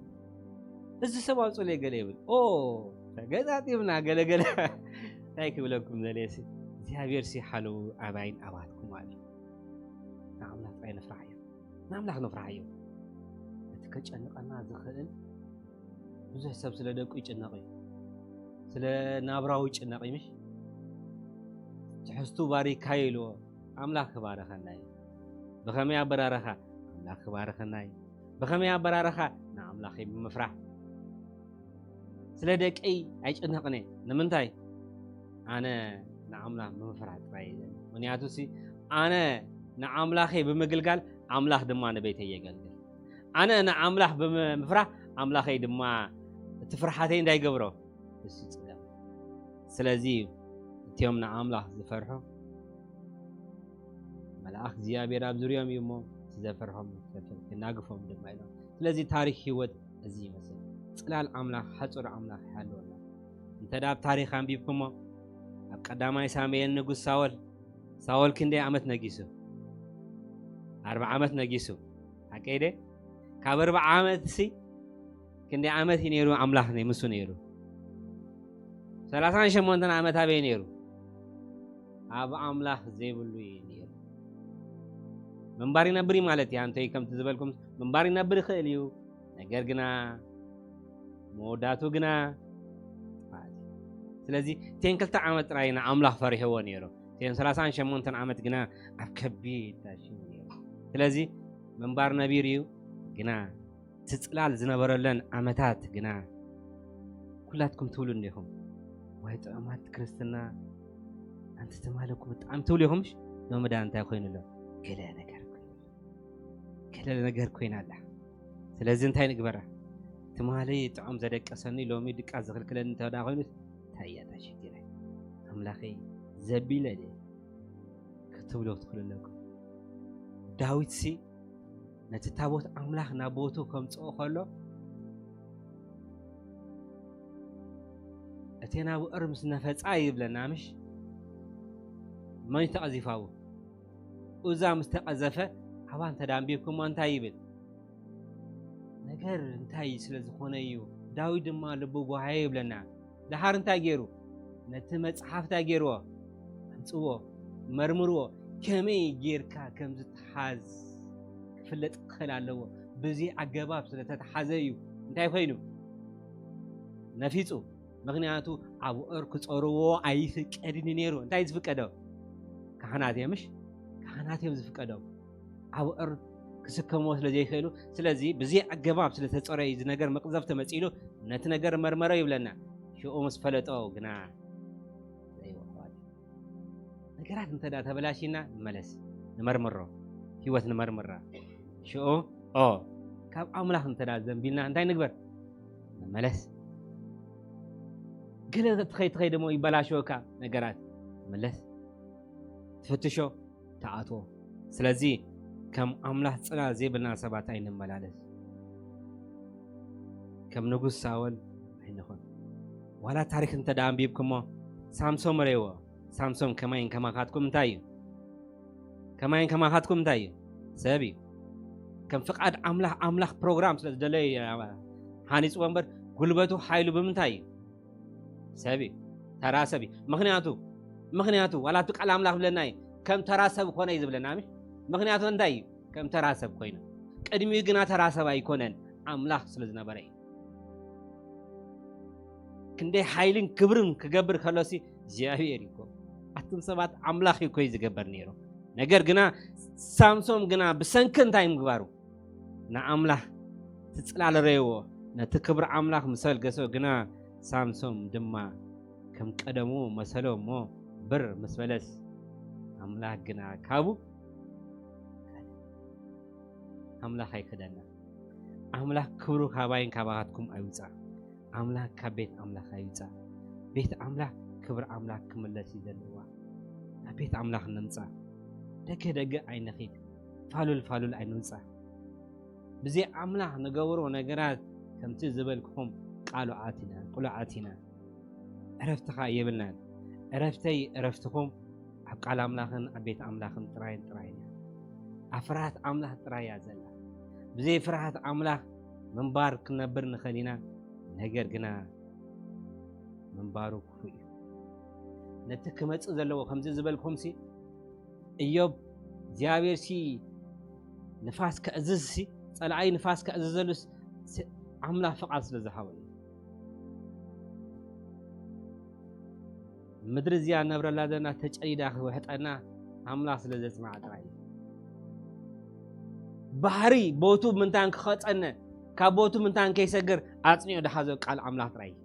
"እዚ ሰብ ኣውጽለይ" ገለ ይብል። ኦ፣ ተገጣጢምና ገለ ገለ። እንታይ ክብለኩም ደልየ ሲ፣ እግዚኣብሔር ሲ ሓለዉ ኣባይን ኣባትኩም ኣሉ። ንኣምላኽ ጥራይ ንፍራሕ እዩ። ንኣምላኽ ንፍራሕ እዩ። እቲ ከጨንቐና ዝኽእል ብዙሕ ሰብ ስለ ደቁ ይጭነቕ እዩ። ስለ ናብራው ይጭነቕ እዩ ምሽ? ትሕዝቱ ባሪካዮ ኢልዎ፣ ኣምላኽ ክባረኸና እዩ። ብኸመይ ኣበራረኻ? ኣምላኽ ክባረኸና እዩ። ብኸመይ ኣበራረኻ? ንኣምላኸይ ብምፍራሕ። ስለ ደቀይ ኣይጭነቕን እየ። ንምንታይ? ኣነ ንኣምላኽ ብምፍራሕ ጥራይ እየ። ምኽንያቱ ሲ፣ ኣነ ንኣምላኸይ ብምግልጋል፣ ኣምላኽ ድማ ንቤተይ የገልግል። ኣነ ንኣምላኽ ብምፍራሕ፣ ኣምላኸይ ድማ እቲ ፍርሓተይ እንታይ ይገብሮ? እሱ ይጽለም። ስለዚ እቲኦም ንኣምላኽ ዝፈርሑ፣ መልኣኽ እግዚኣብሔር ኣብ ዙርዮም እዩ እሞ፣ እቲ ዘፍርሖም ክናግፎም ድማ ኢሎም። ስለዚ ታሪኽ ህይወት እዚ ይመስል። ጽላል ኣምላኽ፣ ሓጹር ኣምላኽ ይሃልወና። እንተ ደኣ ኣብ ታሪኽ ኣንቢብኩሞ፣ ኣብ ቀዳማይ ሳሙኤል ንጉስ ሳወል፣ ሳወል ክንደይ ዓመት ነጊሱ? ኣርብዓ ዓመት ነጊሱ። ሓቀይ ደ? ካብ ኣርብዓ ዓመት ሲ ክንደይ ዓመት እዩ ነይሩ ኣምላኽ ናይ ምስ ነይሩ? ሰላሳን ሸሞንተን ዓመት ኣበይ ነይሩ? ኣብ ኣምላኽ ዘይብሉ እዩ ነይሩ። ምንባር ይነብር እዩ ማለት እዩ። ኣንተይ ከምቲ ዝበልኩም ምንባር ይነብር ይኽእል እዩ። ነገር ግና መወዳቱ ግና ጥፍኣት እዩ። ስለዚ እተን ክልተ ዓመት ጥራይ ንኣምላኽ ፈሪሕዎ ነይሩ። እተን ሰላሳን ሸሞንተን ዓመት ግና ኣብ ከቢድ ታሽሙ ነይሩ። ስለዚ ምንባር ነቢር እዩ፣ ግና እቲ ጽላል ዝነበረለን ዓመታት ግና ኩላትኩም ትብሉ እንዲኹም፣ "ዋይ ጥዑማት ክርስትና፣ ኣንቲ ትማሊ እኮ ብጣዕሚ" ትብሉ ኢኹም። እሽ፣ ሎሚ ዳ እንታይ ኮይኑ ኣሎ? ገለ ነገር ኮይኑ ኣሎ። ገለ ነገር ኮይና ኣላ። ስለዚ እንታይ ንግበራ? ትማሊ ጥዑም ዘደቀሰኒ ሎሚ ድቃስ ዝኽልክለኒ እንተ ደኣ ኮይኑ እንታይ እያ እታ ሽግረይ? ኣምላኸይ ዘቢለ ድየ? ክትብሉ ትኽእሉ ኣለኩም። ዳዊትሲ ነቲ ታቦት ኣምላኽ ናብ ቦትኡ ከምጽኦ ከሎ፣ እቴን ኣቡእር ምስ ነፈጻ ይብለና ምሽ? መን ተቐዚፋ ኣብኡ? ኡዛ ምስ ተቐዘፈ፣ ኣባ እንተ ደኣ ኣንቢብኩሞ እንታይ ይብል? ነገር እንታይ ስለ ዝኾነ እዩ፣ ዳዊት ድማ ልቡ ጓሃየ ይብለና። ደሓር እንታይ ገይሩ? ነቲ መጽሓፍ እንታይ ገይርዎ? ኣምጽዎ፣ መርምርዎ። ከመይ ጌርካ ከም ዝተሓዝ ክፍለጥ ክኽእል ኣለዎ። ብዚ ኣገባብ ስለ ተተሓዘ እዩ እንታይ ኮይኑ? ነፊጹ። ምኽንያቱ ኣብ ኦር ክጸርዎ ኣይፍቀድን እዩ ነይሩ። እንታይ ዝፍቀዶ? ካህናት እዮም፣ ምሽ? ካህናት እዮም ዝፍቀዶም። ኣብ ኦር ክስከምዎ ስለ ዘይክእሉ፣ ስለዚ ብዚ ኣገባብ ስለ ተጸረዩ እዚ ነገር መቕዘፍ ተመጺሉ ነቲ ነገር መርመሮ ይብለና። ሽኡ ምስ ፈለጦ ግና ዘይወ ኣሕዋት፣ ነገራት እንተ ደኣ ተበላሺና ንመለስ፣ ንመርምሮ፣ ህይወት ንመርምራ። ሽኡ ኦ ካብ ኣምላኽ እንተ ደኣ ዘንቢልና እንታይ ንግበር? ንመለስ። ገለ ትኸይ ትኸይ ደሞ ይበላሸወካ ነገራት፣ መለስ፣ ትፍትሾ፣ ተኣትዎ። ስለዚ ከም ኣምላኽ ጽላል ዘይብልና ሰባት ኣይንመላለስ። ከም ንጉስ ሳወል ኣይንኹን። ዋላ ታሪኽ እንተ ደኣ ኣንቢብኩሞ፣ ሳምሶም ረእይዎ። ሳምሶም ከማይን ከማኻትኩም እንታይ እዩ? ከማይን ከማኻትኩም እንታይ እዩ? ሰብ እዩ። ከም ፍቓድ ኣምላኽ፣ ኣምላኽ ፕሮግራም ስለ ዝደለየ እዩ ሃኒጽዎ እምበር፣ ጉልበቱ፣ ሓይሉ ብምንታይ እዩ? ሰብ እዩ። ተራ ሰብ እዩ። ምኽንያቱ፣ ምኽንያቱ፣ ዋላ እቲ ቃል ኣምላኽ ዝብለና እዩ፣ ከም ተራ ሰብ ኮነ እዩ ዝብለና። ኣሜን። ምኽንያቱ እንታይ እዩ? ከም ተራ ሰብ ኮይኑ። ቅድሚኡ ግና ተራ ሰብ ኣይኮነን፣ ኣምላኽ ስለ ዝነበረ እዩ። ክንደይ ሓይልን ክብርን ክገብር ከሎሲ፣ እግዚኣብሔር እዩ እኮ። ኣቱም ሰባት፣ ኣምላኽ እዩ እኮ እዩ ዝገበር ነይሩ። ነገር ግና፣ ሳምሶም ግና ብሰንኪ እንታይ ምግባሩ? ንኣምላኽ እቲ ጽላል ረእይዎ፣ ነቲ ክብሪ ኣምላኽ ምስ ኣልገሶ ግና፣ ሳምሶም ድማ ከም ቀደሙ መሰሎ እሞ ብር ምስ በለስ፣ ኣምላኽ ግና ካብኡ ኣምላኽ ኣይክደና። ኣምላኽ ክብሩ ካባይን ካባኻትኩም ኣይውጻእ። ኣምላኽ ካብ ቤት ኣምላኽ ኣይውጻእ። ቤት ኣምላኽ ክብሪ ኣምላኽ ክምለስ እዩ ዘለዋ። ናብ ቤት ኣምላኽ ንምጻእ። ደገ ደገ ኣይንኺድ። ፋሉል ፋሉል ኣይንውጻእ። ብዘይ ኣምላኽ ንገብሮ ነገራት ከምቲ ዝበልኩኹም ቃሉዓት ኢና፣ ቅሉዓት ኢና። ዕረፍትኻ የብልናን። ዕረፍተይ ዕረፍትኹም ኣብ ቃል ኣምላኽን ኣብ ቤት ኣምላኽን ጥራይን ጥራይን እያ። ኣብ ፍርሃት ኣምላኽ ጥራይ እያ ዘላ። ብዘይ ፍርሃት ኣምላኽ ምንባር ክንነብር ንኽእል ኢና፣ ነገር ግና ምንባሩ ክፉእ እዩ። ነቲ ክመጽእ ዘለዎ ከምዚ ዝበልኩምሲ፣ እዮብ እግዚኣብሔርሲ ንፋስ ከእዝዝሲ፣ ጸላኣይ ንፋስ ከእዝዘሉስ ስ-፣ ኣምላኽ ፍቓድ ስለ ዝሃቦ እዩ። ምድሪ እዚኣ ንነብረላ ዘለና ተጨዲዳ ክውሕጠና ኣምላኽ ስለ ዘጽንዓ ጥራይ እዩ። ባሕሪ ቦቱ ምንታን ክኸጸነ፣ ካብ ቦቱ ምንታን ከይሰግር ኣጽኒዑ ድሓዞ ቃል ኣምላኽ ጥራይ እዩ።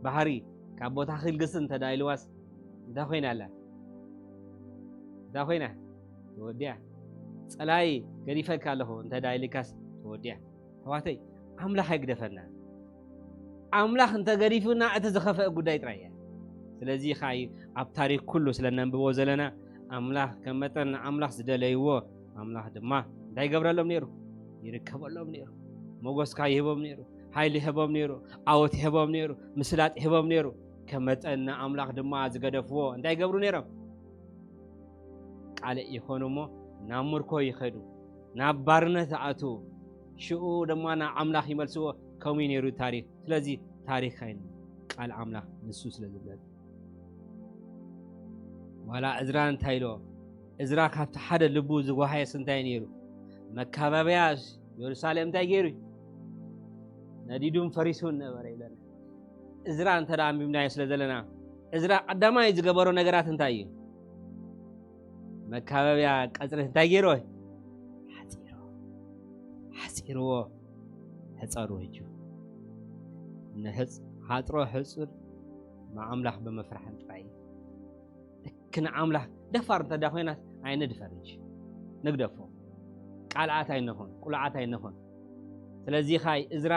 ባሕሪ ካብ ቦታ ክልግስ እንተ ደኣ ኢልዋስ እንታይ ኮይና ኣላ? እንታይ ኮይና? ተወዲኣ። ጸላይ ገዲፈልካ ኣለኹ እንተ ደኣ ኢልካስ ተወዲኣ። ኣሕዋተይ፣ ኣምላኽ ኣይግደፈና። ኣምላኽ እንተ ገዲፉና እቲ ዝኸፍአ ጉዳይ ጥራይ እያ። ስለዚ ኸኣ እዩ ኣብ ታሪኽ ኩሉ ስለ ነንብቦ ዘለና ኣምላኽ ከም መጠን ንኣምላኽ ዝደለይዎ ኣምላኽ ድማ እንታይ ይገብረሎም ነይሩ? ይርከበሎም ነይሩ። ሞጎስካ ይህቦም ነይሩ። ሓይሊ ይህቦም ነይሩ። ዓወት ይህቦም ነይሩ። ምስላጥ ይህቦም ነይሩ። ከም መጠን ንኣምላኽ ድማ ዝገደፍዎ እንታይ ይገብሩ ነይሮም? ቃልዕ ይኾኑ እሞ ናብ ምርኮ ይኸዱ። ናብ ባርነት ይኣትዉ። ሽኡ ድማ ናብ ኣምላኽ ይመልስዎ። ከምኡ እዩ ነይሩ ታሪኽ። ስለዚ ታሪኽ ኣይንንብብ፣ ቃል ኣምላኽ ንሱ ስለ ዝብለና። ዋላ እዝራ እንታይ ኢልዎ? እዝራ ካብቲ ሓደ ልቡ ዝጓሃየስ እንታይ ነይሩ? መካበብያ የሩሳሌም እንታይ ገይሩ? ነዲዱን ፈሪሱን ነበረ ይብለና። እዝራ እንተ ደኣ ኣንቢብናዮ ስለ ዘለና፣ እዝራ ቀዳማይ ዝገበሮ ነገራት እንታይ እዩ? መካበብያ ቀጽሪ እንታይ ገይርዎ? ሓጺርዎ። ሓጺርዎ። ሕጸሩ ህጁ። ንሕጽ-፣ ሓጽሮ ሕጹር ንኣምላኽ ብምፍራሕን ጥራይ እዩ። ልክ ንኣምላኽ ደፋር እንተ ደኣ ኮይናስ ኣይንድፈር እንጂ። ንግደፎ። ቃልዓት ኣይንኹን፣ ቅሉዓት ኣይንኹን። ስለዚ ኻይ እዝራ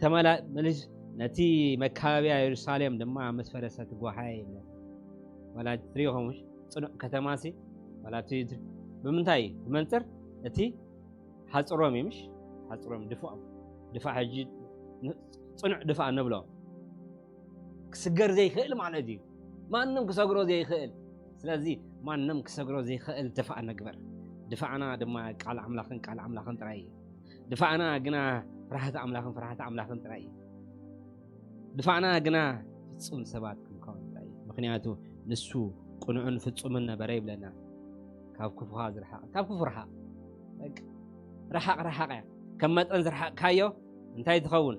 ተመላ-፣ መልስ ነቲ መካበብያ የሩሳሌም ድማ ምስ ፈረሰ ትጓሃየ ይብለና። ዋላ ትሪኢኹም ምሽ? ጽኑዕ ከተማሲ፣ ዋላ እቲ፣ ብምንታይ እዩ? ብመንጽር እቲ ሓጽሮም እዩ ምሽ? ሓጽሮም ድፍኦም። ድፋዕ ሕጂ ን-፣ ጽኑዕ ድፋዕ ንብሎ። ክስገር ዘይክእል ማለት እዩ። ማንም ክሰግሮ ዘይክእል። ስለዚ ማንም ክሰግሮ ዘይክእል ድፋዕ ንግበር። ድፋዕና ድማ ቃል ኣምላኽን ቃል ኣምላኽን ጥራይ እዩ። ድፋዕና ግና ፍርሃት ኣምላኽን ፍርሃት ኣምላኽን ጥራይ እዩ። ድፋዕና ግና ፍጹም ሰባት ክንከውን ጥራይ እዩ። ምኽንያቱ ንሱ ቅኑዕን ፍጹምን ነበረ ይብለና። ካብ ክፉኻ ዝረሓቕ፣ ካብ ክፉ ረሓቕ። በቃ፣ ረሓቕ፣ ረሓቕ እያ። ከም መጠን ዝረሓቕካዮ እንታይ ትኸውን?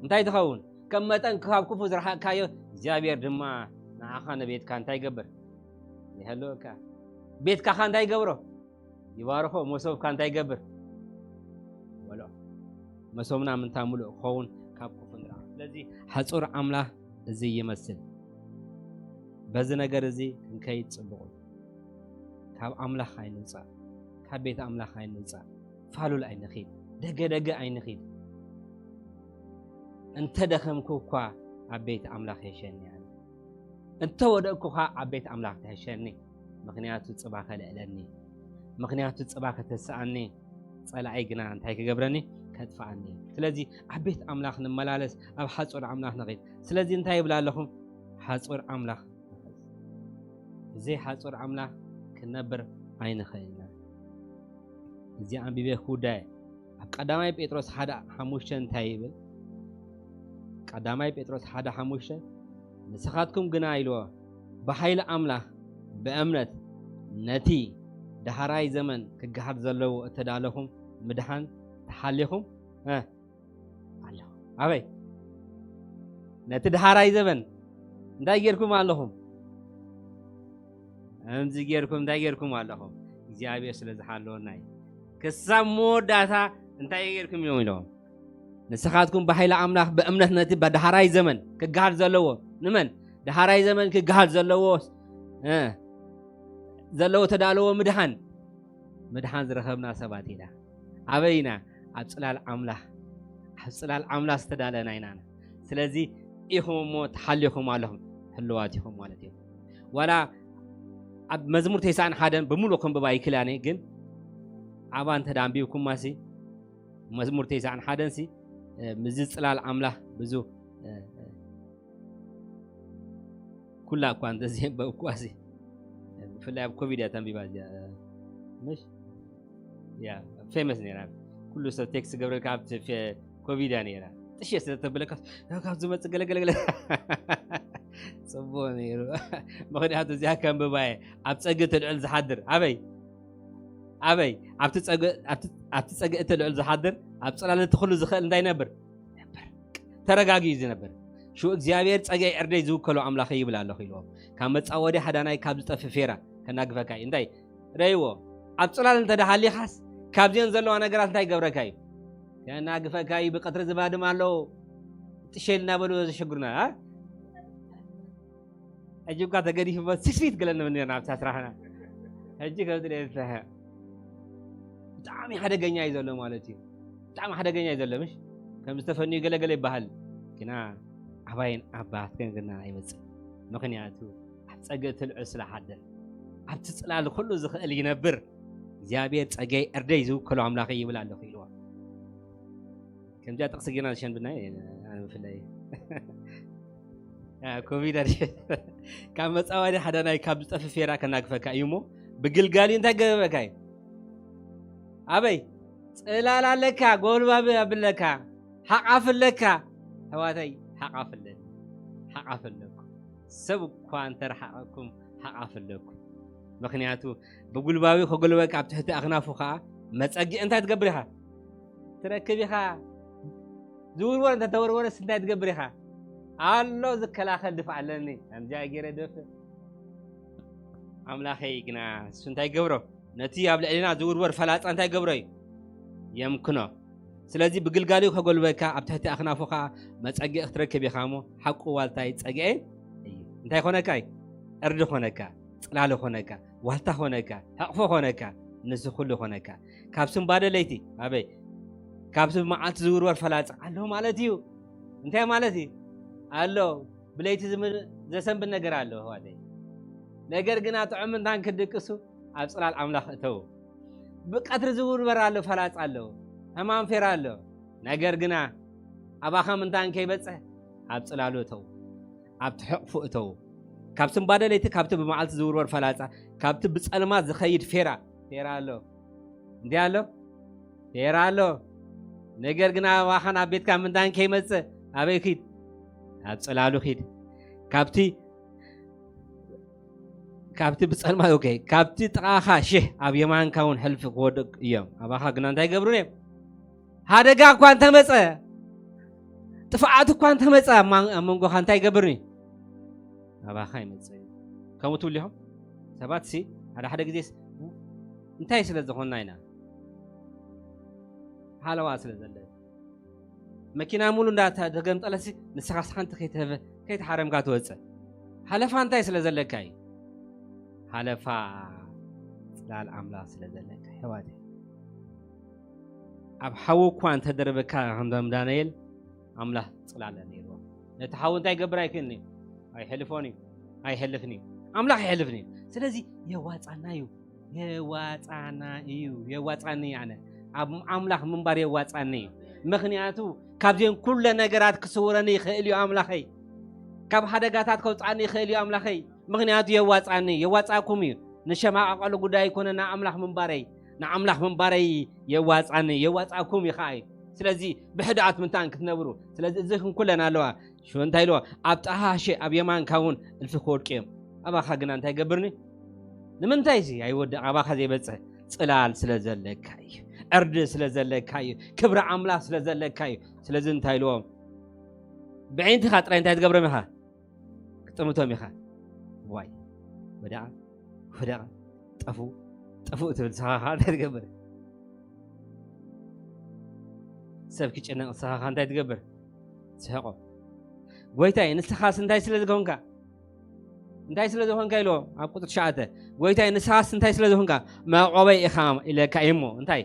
እንታይ ትኸውን? ከም መጠን ካብ ክፉ ዝረሓቕካዮ፣ እግዚኣብሔር ድማ ንዓኻ ንቤትካ እንታይ ይገብር? ይህልወካ። ቤትካኻ እንታይ ይገብሮ? ይባርኾ። መሶብካ እንታይ ይገብር? ይበልዖ። መሶብና ምንታ ምሉእ ክኸውን ካብ ክፉ ንረሓቕ። ስለዚ ሓጹር ኣምላኽ እዚ ይመስል። በዚ ነገር እዚ ክንከይድ ጽቡቕ እዩ። ካብ ኣምላኽ ኣይንውጻእ፣ ካብ ቤት ኣምላኽ ኣይንውጻእ። ፋሉል ኣይንኺድ፣ ደገ ደገ ኣይንኺድ። እንተ ደኸምኩ እኳ ኣብ ቤት ኣምላኽ የሸኒ ኣነ። እንተ ወደቅኩ ኸኣ ኣብ ቤት ኣምላኽ ትሕሸኒ። ምኽንያቱ ጽባሕ ከልዕለኒ፣ ምኽንያቱ ጽባሕ ከተስኣኒ። ጸላኢ ግና እንታይ ክገብረኒ? ከጥፍኣኒ። ስለዚ ኣብ ቤት ኣምላኽ ንመላለስ፣ ኣብ ሓጹር ኣምላኽ ንኺድ። ስለዚ እንታይ ይብላ ኣለኹም? ሓጹር ኣምላኽ ንኸይድ። ብዘይ ሓጹር ኣምላኽ ክንነብር ኣይንኽእልና። እዚ ኣንቢበ ክውዳየ። ኣብ ቀዳማይ ጴጥሮስ ሓደ ሓሙሽተ እንታይ ይብል? ቀዳማይ ጴጥሮስ ሓደ ሓሙሽተ፣ "ንስኻትኩም ግና" ኢልዎ፣ "ብሓይሊ ኣምላኽ ብእምነት ነቲ ዳህራይ ዘመን ክገሃድ ዘለዎ እተዳለኹም ምድሓን ተሓሊኹም" እ፣ ኣለኹም። ኣበይ? ነቲ ዳህራይ ዘመን እንታይ ጌርኩም ኣለኹም? ከምዚ ጌርኩም እንታይ ጌርኩም ኣለኹም? እግዚኣብሔር ስለ ዝሓለወና እዩ። ክሳብ መወዳእታ እንታይ ጌርኩም እዮም ኢሎም? "ንስኻትኩም ብሓይሊ ኣምላኽ ብእምነት ነቲ ብዳህራይ ዘመን ክገሃድ ዘለዎ" ንመን? ዳህራይ ዘመን ክገሃድ ዘለዎ እ፣ ዘለዎ ተዳለዎ ምድሓን፣ ምድሓን ዝረኸብና ሰባት ኢና። ኣበይ ኢና? ኣብ ጽላል ኣምላኽ፣ ኣብ ጽላል ኣምላኽ ዝተዳለና ኢና። ስለዚ ኢኹም እሞ ተሓሊኹም ኣለኹም፣ ህልዋት ኢኹም ማለት እዩ። ዋላ ኣብ መዝሙር ተስዓን ሓደን ብምሉእ ከንብባ ይክላኔ፣ ግን ኣባ እንተ ደኣ ኣንቢብኩማሲ፣ መዝሙር ተስዓን ሓደን ሲ፣ እ፣ ምዚ ጽላል ኣምላኽ ብዙ፣ እ፣ እ፣ ኩላ እኳ እንተዘየንበብኳሲ፣ ብፍላይ ኣብ ኮቪድ እያ ተንቢባ እዚኣ፣ ምሽ? ያ፣ ፌመስ ነይራ። ኩሉ ሰብ ቴክስት ገብረልካ ኣብቲ ፌ-፣ ኮቪድ እያ ነይራ። ጥሽ ስለ ተብለካ፣ ካብ ዝመጽእ ገለ፣ ገለ፣ ገለ። ጽቡቕ ነይሩ። ምኽንያቱ እዚኣ ከንብባ እየ። ኣብ ጸግኢ ትልዕል ዝሓድር። ኣበይ? ኣበይ? ኣብቲ ጸግኢ፣ ኣብቲ፣ ኣብቲ ጸግኢ ትልዕል ዝሓድር፣ ኣብ ጽላል እቲ ኩሉ ዝኽእል እንታይ ይነብር? ነበር። ተረጋጊኡ ዝነበር። ሽዑ እግዚኣብሔር ጸግዒ ዕርደይ ዝውከሎ ኣምላኸይ ይብል ኣለኹ ኢልዎም። ካብ መጻወዲ ሓዳናይ ካብ ዝጠፊ ፌራ ከናግፈካ እዩ። እንታይ? ረእይዎ። ኣብ ጽላል እንተ ደሃሊኻስ፣ ካብዚአን ዘለዋ ነገራት እንታይ ይገብረካ እዩ? ከናግፈካ እዩ። ብቀትሪ ዝባድም ኣለዉ። ጥሸል እናበሉ ዘሸግሩና፣ ኣ? ሕጂ እኳ ተገዲፉ ስስፊት ገለ ንብል ነርና ኣብታ ስራሕና። ሕጂ ከምዚ ደየፍትሐ። ብጣዕሚ ሓደገኛ እዩ ዘሎ ማለት እዩ። ብጣዕሚ ሓደገኛ እዩ ዘሎ፣ ምሽ? ከም ዝተፈንዩ ገለ ገለ ይበሃል። ግና ኣባይን ኣባትክን ግና ኣይመጽእ። ምኽንያቱ ኣብ ጸግኢ ትልዑ ስለ ሓደር። ኣብቲ ጽላል ኩሉ ዝኽእል ይነብር። እግዚኣብሔር ጸገይ ዕርደይ ዝውከሎ ኣምላኸይ ይብል ኣለኹ ኢልዋ። ከምዚኣ ጥቕሲ ጌና ዝሸንብና እየ፣ ኣነ ብፍላይ። ያ፣ ኮቪድ ኣድሽ-፣ ካብ መጻወዲ ሓዳናይ ካብ ዝጠፊ ፌራ ከናግፈካ እዩ እሞ፣ ብግልጋሊ እንታይ ገበበካ እዩ? ኣበይ? ጽላል ኣለካ፣ ጎልባብ ኣብለካ፣ ሓቓፍ ኣለካ። ኣሕዋተይ፣ ሓቓፍ ኣለኒ። ሓቓፍ ኣለኩም። ሰብ እኳ እንተረሓቐኩም፣ ሓቓፍ ኣለኩም። ምኽንያቱ፣ ብጉልባቢ ከጎልበካ ኣብ ትሕቲ ኣኽናፉ ኸኣ መጸግዒ እንታይ ትገብር ኢኻ? ትረክብ ኢኻ። ዝውርወር እንተ ተወርወረስ እንታይ ትገብር ኢኻ? ኣሎ ዝከላኸል ድፍዕ ኣለኒ። ከምዚኣ ገይረ ድፍዕ። ኣምላኸይ ግና እሱ እንታይ ገብሮ? ነቲ ኣብ ልዕሌና ዝውርወር ፈላጻ እንታይ ገብሮ እዩ? የምክኖ። ስለዚ ብግልጋሉ ከጎልበካ፣ ኣብ ትሕቲ ኣኽናፉ ኸኣ መጸግዒ ክትረክብ ኢኻ እሞ፣ ሓቁ ዋልታይ ጸግዒ እዩ። እንታይ ኾነካ እዩ? ዕርዲ ኾነካ፣ ጽላሊ ኾነካ፣ ዋልታ ኾነካ፣ ሕቕፎ ኾነካ፣ ንሱ ኩሉ ኾነካ። ካብ ስንባደ ለይቲ፣ ኣበይ? ካብ ስብ መዓልቲ ዝውርወር ፈላጻ ኣሎ ማለት እዩ። እንታይ ማለት እዩ? ኣሎ። ብለይቲ ዝም-፣ ዘሰንብድ ነገር ኣሎ፣ ኣሕዋተይ። ነገር ግና ጥዑም እንታን ክድቅሱ፣ ኣብ ጽላል ኣምላኽ እተዉ። ብቀትሪ ዝውርበር ኣሎ፣ ፈላጻ ኣሎ፣ ሕማም ፌራ ኣሎ። ነገር ግና ኣባኻም እንታን ከይበጽሕ፣ ኣብ ጽላሉ እተዉ። ኣብቲ ሕቕፉ እተዉ። ካብቲ እምባደ ለይቲ፣ ካብቲ ብመዓልቲ ዝውርወር ፈላጻ፣ ካብቲ ብጸልማት ዝኸይድ ፌራ፣ ፌራ ኣሎ። እንታይ ኣሎ? ፌራ ኣሎ። ነገር ግን ኣባኻን ኣብ ቤትካ ምንታን ከይመጽእ፣ ኣበይ ኪድ? ኣብ ጽላሉ ኪድ። ካብቲ፣ ካብቲ ብጸልማት፣ ኦኬ፣ ካብቲ ጥቓኻ ሽሕ ኣብ የማንካ እውን ሕልፊ ክወድቕ እዮም። ኣባኻ ግና እንታይ ይገብሩን እዮም? ሓደጋ እኳ እንተመጸ፣ ጥፍኣት እኳ እንተመጸ፣ ኣብ ማን-፣ ኣብ መንጎኻ እንታይ ይገብርኒ? ኣባኻ ይመጽእ እዩ። ከምኡ ትብሉ ኢኹም? ሰባት ሲ፣ ሓደ ሓደ ግዜስ እንታይ ስለ ዝኾንና ኢና? ሓለዋ ስለ ዘለ። መኪና ሙሉ እንዳተገምጠለሲ፣ ንስኻ ስኻ እንተ ከይተበ-፣ ከይተሓረምካ ትወጽእ። ሓለፋ እንታይ ስለ ዘለካ እዩ? ሓለፋ ጽላል ኣምላኽ ስለ ዘለካ፣ ኣሕዋተይ። ኣብ ሓዊ እኳ እንተደረበካ፣ ከም ዳንኤል፣ ኣምላኽ ጽላል ነይርዎ። ነቲ ሓዊ እንታይ ይገብር ኣይክእልን እዩ። ኣይሕልፎን እዩ። ኣይሕልፍን እዩ። ኣምላኽ ይሕልፍን እዩ። ስለዚ የዋጻና እዩ። የዋጻና እዩ። የዋጻኒ እዩ። ኣነ ኣብ ኣምላኽ ምንባር የዋጻኒ እዩ። ምኽንያቱ ካብዚን ኩለ ነገራት ክስውረኒ ይኽእል እዩ ኣምላኸይ። ካብ ሓደጋታት ከውጻኒ ይኽእል እዩ ኣምላኸይ። ምኽንያቱ የዋጻኒ፣ የዋጻኩም እዩ። ንሸማቐቐሉ ጉዳይ ኣይኮነ፣ ንኣምላኽ ምንባረይ፣ ንኣምላኽ ምንባረይ የዋጻኒ፣ የዋጻኩም እዩ ኸኣ እዩ። ስለዚ ብሕድኣት ምንታን ክትነብሩ። ስለዚ እዚ ክንኩለን ኣለዋ። ሽዑ እንታይ ኢልዎ? ኣብ ጠሃሸ ኣብ የማንካ እውን እልፊ ክወድቁ እዮም። ኣባኻ ግና እንታይ ገብርኒ? ንምንታይ እዚ ኣይወድቕ? ኣባኻ ዘይበጽሕ ጽላል ስለ ዘለካ እዩ። ዕርዲ ስለ ዘለካ እዩ። ክብሪ ኣምላኽ ስለ ዘለካ እዩ። ስለዚ እንታይ ኢልዎም? ብዒንትኻ ጥራይ እንታይ ትገብሮም ኢኻ? ክጥምቶም ኢኻ። ዋይ፣ ወደቓ፣ ወደቓ፣ ጠፉ፣ ጠፉ ትብል፣ ንስኻ ኸዓ እንታይ ትገብር? ሰብ ክጭነቕ፣ ንስኻ ኸዓ እንታይ ትገብር? ትስሕቆ። ጎይታይ፣ ንስኻስ እንታይ ስለ ዝኾንካ? እንታይ ስለ ዝኾንካ ኢልዎ? ኣብ ቁጽሪ ትሽዓተ፣ ጎይታይ፣ ንስኻስ እንታይ ስለ ዝኾንካ? መዕቆበይ ኢኻ ኢለካ እየ እሞ፣ እንታይ?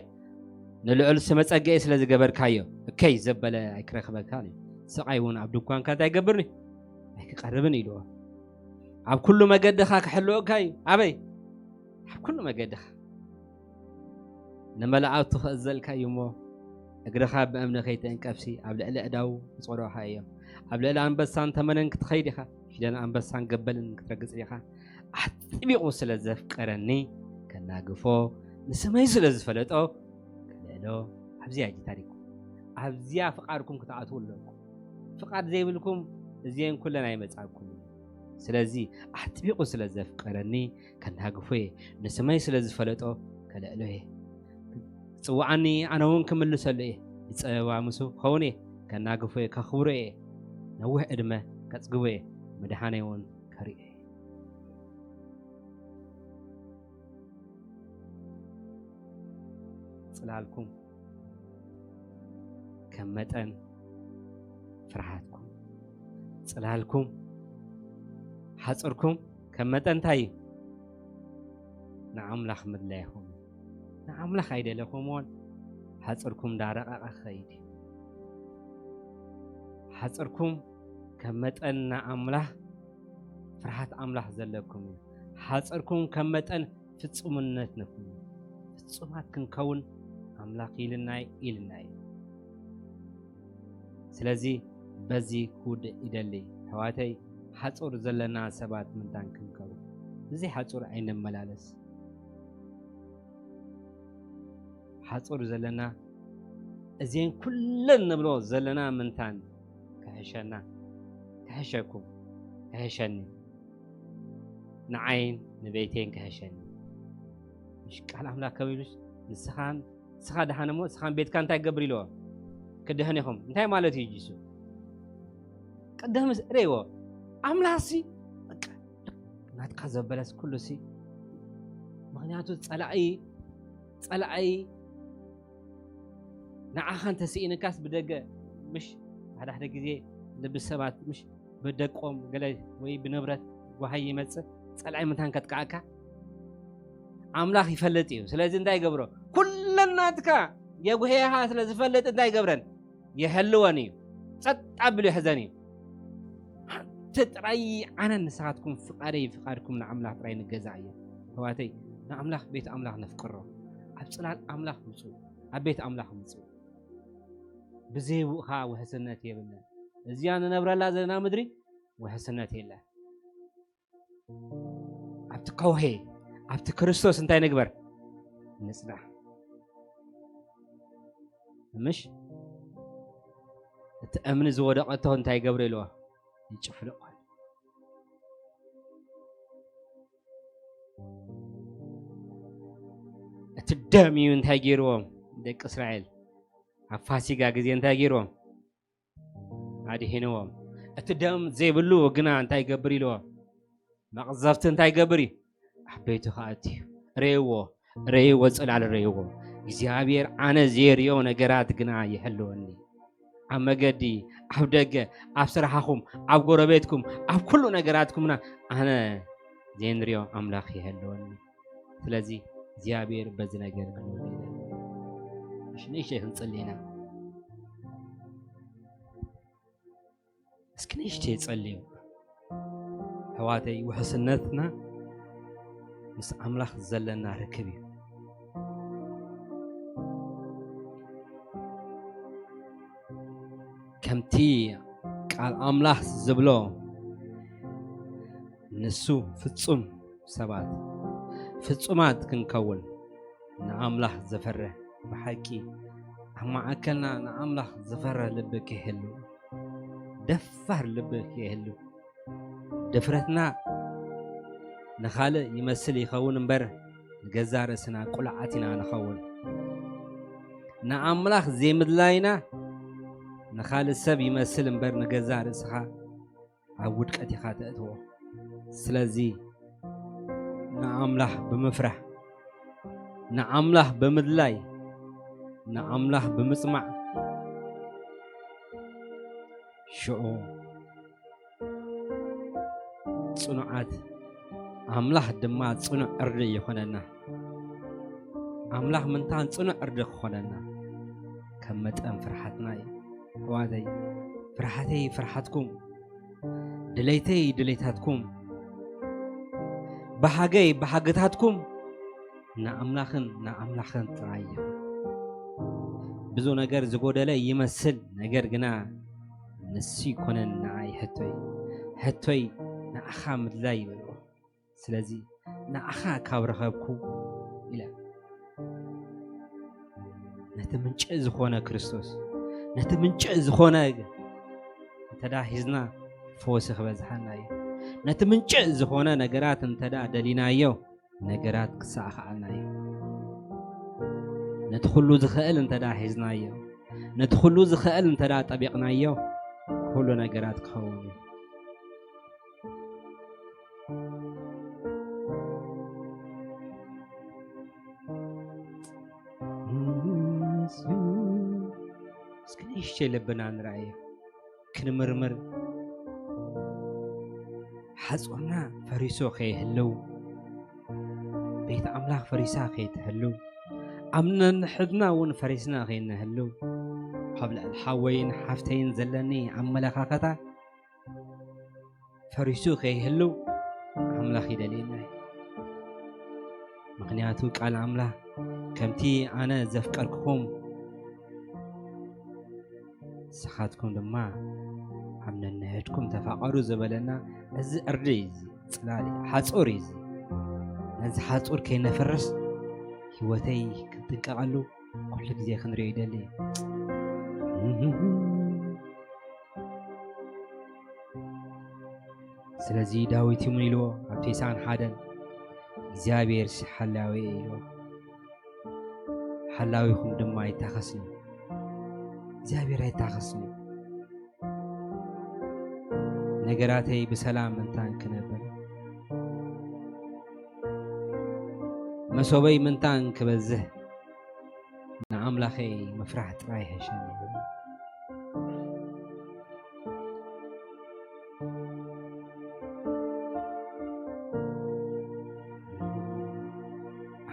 ንልዑል ስመ ጸግኤ ስለ ዝገበርካዮ፣ እከይ ዘበለ ኣይክረኽበካን እዩ። ስቓይ እውን ኣብ ድኳንካ እንታይ ይገብርኒ? ኣይክቐርብን ኢልዎ። ኣብ ኩሉ መገድኻ ክሕልወካ እዩ። ኣበይ? ኣብ ኩሉ መገድኻ። ንመላእክቱ ክእዘልካ እዩ እሞ፣ እግርኻ ብእምኒ ከይትእንቀፍሲ፣ ኣብ ልዕሊ ኣእዳው ክጾሩኻ እዮም። ኣብ ልዕሊ ኣንበሳን ተመንን ክትኸይድ ኢኻ፣ ሽደን ኣንበሳን ገበልን ክትረግጽ ኢኻ። ኣጥቢቑ ስለ ዘፍቀረኒ ከናግፎ፣ ንስመይ ስለ ዝፈለጦ ከልዕሎ። ኣብዚኣ እያ ታሪኩ። ኣብዚኣ ፍቓድኩም ክትኣትዉ ኣለኩም። ፍቓድ ዘይብልኩም እዚኤን ኩለን ኣይመጻእኩምን። ስለዚ ኣጥቢቑ ስለ ዘፍቀረኒ ከናግፎ እየ። ንስመይ ስለ ዝፈለጦ ከልዕሎ እየ። ክጽውዓኒ ኣነ እውን ክምልሰሉ እየ። ብጸበባ ምስኡ ክኸውን እየ። ከናግፎ እየ፣ ከኽብሮ እየ። ነዊሕ ዕድመ ከጽግቦ እየ። ምድሓነይ እውን ከርእዮ እየ። ጽላልኩም ከም መጠን ፍርሃትኩም፣ ጽላልኩም፣ ሓጽርኩም ከም መጠን እንታይ እዩ? ንኣምላኽ ምድላይኹም እዩ። ንኣምላኽ ኣይደለኹምዎን፣ ሓጽርኩም እንዳረቐቐ ክኸይድ እዩ። ሓጽርኩም ከም መጠን ንኣምላኽ ፍርሃት ኣምላኽ ዘለኩም እዩ። ሓጽርኩም ከም መጠን ፍጹምነት ንኹን። ፍጹማት ክንከውን ኣምላኽ ኢልና እዩ፣ ኢልና እዩ። ስለዚ በዚ ክውድእ ይደሊ። ኣሕዋተይ፣ ሓጹር ዘለና ሰባት ምንታን ክንከውን። ብዘይ ሓጹር ኣይንመላለስ። ሓጹር ዘለና፣ እዘን ኩለን ንብሎ ዘለና ምንታን ክሕሸና፣ ክሕሸኩም፣ ክሕሸኒ፣ ንዓይን ንቤተይን ክሕሸኒ። ምሽ ቃል ኣምላኽ ከቢሉስ ንስኻን፣ ንስኻ ደሓን እሞ ንስኻን ቤትካ እንታይ ክገብር ኢልዎ? ክድሕን ኢኹም። እንታይ ማለት እዩ ጂሱ? ቅድምስ ርእይዎ። ኣምላኽሲ በቃ ናትካ ዘበለስ ኩሉሲ፣ ምኽንያቱ ጸላኢ፣ ጸላኢ ንዓኻ እንተስኢንካስ ብደገ፣ ምሽ፣ ሓደ ሓደ ግዜ ልቢ ሰባት፣ ምሽ፣ ብደቆም ገለ ወይ ብንብረት ጓሃይ ይመጽእ፣ ጸላኢ ምንታን ከጥቅዓካ ኣምላኽ ይፈልጥ እዩ። ስለዚ እንታይ ይገብሮ? ኩለን ናትካ የጉህያኻ ስለ ዝፈልጥ እንታይ ይገብረን? የሕልወን እዩ። ጸጥ ኣቢሉ ይሕዘን እዩ። ሓንቲ ጥራይ ኣነን ንስኻትኩም ፍቓደይ ፍቓድኩም ንኣምላኽ ጥራይ ንገዛእ እዩ። ኣሕዋተይ፣ ንኣምላኽ፣ ቤት ኣምላኽ ነፍቅሮ። ኣብ ጽላል ኣምላኽ ምጹ፣ ኣብ ቤት ኣምላኽ ምጹ። ብዘይ ብኡ ኸኣ ውሕስነት የብልናን። እዚኣ ንነብረላ ዘለና ምድሪ ውሕስነት የለን። ኣብቲ ከውሄ፣ ኣብቲ ክርስቶስ እንታይ ንግበር? ንጽናዕ። ምሽ እቲ እምኒ ዝወደቐቶ እንታይ ይገብር ኢልዎ? ይጭፍልቆ። እቲ ደም እዩ እንታይ ገይርዎም? ደቂ እስራኤል ኣብ ፋሲጋ ግዜ እንታይ ገይርዎም? ኣድሂንዎም። እቲ ደም ዘይብሉ ግና እንታይ ይገብር ኢልዎ? መቕዘፍቲ እንታይ ይገብር እዩ? ኣብ ቤቱ ከኣቲ እዩ። ረእይዎ፣ ረእይዎ፣ ጽላል ረእይዎ። እግዚኣብሔር ኣነ ዘይርእዮ ነገራት ግና ይህልወኒ። ኣብ መገዲ፣ ኣብ ደገ፣ ኣብ ስራሕኹም፣ ኣብ ጎረቤትኩም፣ ኣብ ኩሉ ነገራትኩምና ኣነ ዘይንርእዮ ኣምላኽ ይህልወኒ። ስለዚ እግዚኣብሔር በዚ ነገር ክንውል ይደሊ። እሺ፣ ንእሽተይ ክንጽሊ ኢና። እስኪ ንእሽተይ ጸልዩ። ኣሕዋተይ፣ ውሕስነትና ምስ ኣምላኽ ዘለና ርክብ እዩ። ከምቲ ቃል ኣምላኽ ዝብሎ፣ ንሱ ፍጹም ሰባት ፍጹማት ክንከውን፣ ንኣምላኽ ዝፈርህ፣ ብሓቂ ኣብ ማእከልና ንኣምላኽ ዝፈርህ ልቢ ከይህሉ፣ ደፋር ልቢ ከይህሉ፣ ድፍረትና ንኻልእ ይመስል ይኸውን እምበር፣ ንገዛእ ርእስና ቁልዓት ኢና ንኸውን። ንኣምላኽ ዘይምድላይና ንኻልእ ሰብ ይመስል እምበር፣ ንገዛእ ርእስኻ ኣብ ውድቀት ኢኻ ተእትዎ። ስለዚ ንኣምላኽ ብምፍራሕ፣ ንኣምላኽ ብምድላይ፣ ንኣምላኽ ብምጽማዕ፣ ሽዑ ጽኑዓት፣ ኣምላኽ ድማ ጽኑዕ ዕርዲ ይኾነና። ኣምላኽ ምንታን ጽኑዕ ዕርዲ ክኾነና ከም መጠን ፍርሓትና እዩ። ኣሕዋተይ፣ ፍርሓተይ ፍርሓትኩም፣ ድሌተይ ድሌታትኩም፣ ባህገይ ባህግታትኩም ንኣምላኽን ንኣምላኽን ጥራይ እዩ። ብዙ ነገር ዝጎደለ ይመስል፣ ነገር ግና ንሱ ይኮነን ንዓይ ሕቶይ። ሕቶይ ንዓኻ ምድላይ ይበልዎ። ስለዚ ንዓኻ ካብ ረኸብኩ ኢለ ነቲ ምንጪ ዝኾነ ክርስቶስ፣ ነቲ ምንጪ ዝኾነ እንተዳ ሒዝና ፈወሲ ክበዝሓና እዩ። ነቲ ምንጪ ዝኾነ ነገራት እንተዳ ደሊናዮ ነገራት ክሰኣኸኣልና እዩ። ነቲ ኩሉ ዝኽእል እንተዳ ሒዝናዮ፣ ነቲ ኩሉ ዝኽእል እንተዳ ጠቢቕናዮ፣ ኩሉ ነገራት ክኸውን እዩ። እስኪ ንእሽተይ ልብና ንርኣዮ፣ ክንምርምር። ሓጹርና ፈሪሱ ከይህልው፣ ቤት ኣምላኽ ፈሪሳ ከይትህልው፣ ኣብ ነንሕድና እውን ፈሪስና ከይንህልው፣ ኣብ ልዕሊ ሓወይን ሓፍተይን ዘለኒ ኣመለኻኸታ ፈሪሱ ከይህልው ኣምላኽ ይደልየና እዩ። ምኽንያቱ ቃል ኣምላኽ፣ "ከምቲ ኣነ ዘፍቀርኩኹም፣ ንስኻትኩም ድማ ኣብ ነንሕድኩም ተፋቐሩ" ዝበለና፣ እዚ ዕርዲ እዩ፣ እዚ ጽላል እዩ፣ ሓጹር እዩ። እዚ ነዚ ሓጹር ከይነፍርስ፣ ህይወተይ ክንጥንቀቐሉ ኩሉ ግዜ ክንሪኦ ይደሊ። ስለዚ ዳዊት እውን ኢልዎ ኣብ ተስዓን ሓደን፣ "እግዚኣብሔር ሓላዊ ኢልዎ፣ ሓላዊኹም ድማ ኣይታኸስን እዩ፣ እግዚኣብሔር ኣይታኸስን እዩ። ነገራተይ ብሰላም ምንታን ክነብር፣ መሶበይ ምንታን ክበዝህ፣ ንኣምላኸይ ምፍራሕ ጥራይ ይሕሸኒ" ይብል።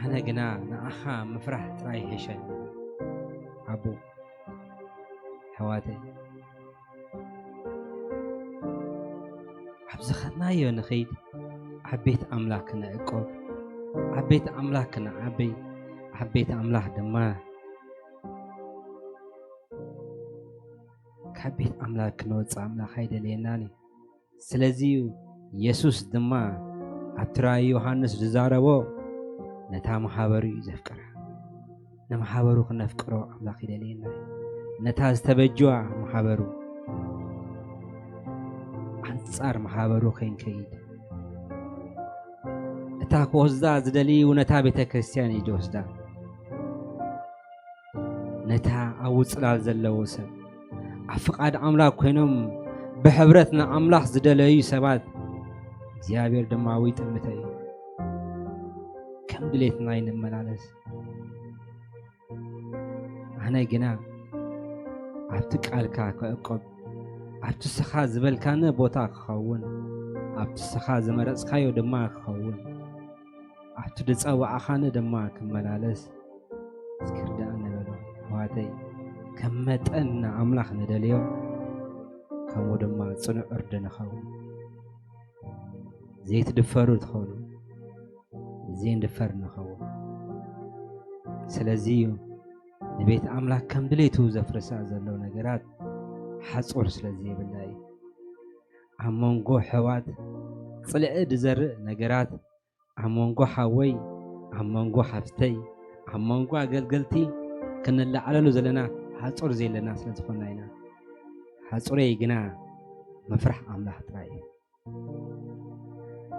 ኣነ ግና ንኣኻ ምፍራሕ ጥራይ ይሕሸኒ። ኣቦ፣ ኣሕዋተይ፣ ኣብ ዝኸድናዮ ንኸይድ፣ ኣብ ቤት ኣምላኽ ክነዕቆብ፣ ኣብ ቤት ኣምላኽ ክንዓብይ፣ ኣብ ቤት ኣምላኽ ድማ ካብ ቤት ኣምላኽ ክንወጽእ ኣምላኽ ኣይደልየናን እዩ። ስለዚ እዩ የሱስ ድማ ኣብቲ ራእይ ዮሃንስ ዝዛረቦ፣ ነታ መሓበሩ እዩ ዘፍቅራ። ንመሓበሩ ክነፍቅሮ ኣምላኽ ይደልየና እዩ። ነታ ዝተበጅዋ መሓበሩ፣ ኣንጻር መሓበሩ ከይንከይድ፣ እታ ክወስዳ ዝደልዩ ነታ ቤተ ክርስቲያን እዩ ዝወስዳ። ነታ ኣብ ውጽላል ዘለዉ ሰብ፣ ኣብ ፍቓድ ኣምላኽ ኮይኖም ብሕብረት ንኣምላኽ ዝደለዩ ሰባት እግዚኣብሔር ድማ ይጥምቶ እዩ። ከም ድሌትና ኣይንመላለስ። ኣነ ግና ኣብቲ ቃልካ ክዕቆብ፣ ኣብቲ ስኻ ዝበልካኒ ቦታ ክኸውን፣ ኣብቲ ስኻ ዝመረጽካዮ ድማ ክኸውን፣ ኣብቲ ዝጸዋዕኻኒ ድማ ክመላለስ እስኪ ርዳእ ንበሎ። ኣሕዋተይ፣ ከም መጠን ንኣምላኽ ንደልዮ፣ ከምኡ ድማ ጽኑዕ ዕርዲ ንኸውን። ዘይትድፈሩ ትኾኑ፣ ዘይንድፈር ንኸውን። ስለዚ እዩ ንቤት ኣምላኽ ከም ድሌቱ ዘፍርሳ ዘሎ ነገራት ሓጹር ስለ ዘይብላ እዩ። ኣብ መንጎ ኣሕዋት ጽልኢ ዝዘርእ ነገራት፣ ኣብ መንጎ ሓወይ፣ ኣብ መንጎ ሓፍተይ፣ ኣብ መንጎ ኣገልገልቲ ክንለዓለሉ ዘለና ሓጹር ዘለና ስለ ዝኾንና ኢና። ሓጹረይ ግና ምፍራሕ ኣምላኽ ጥራይ እዩ።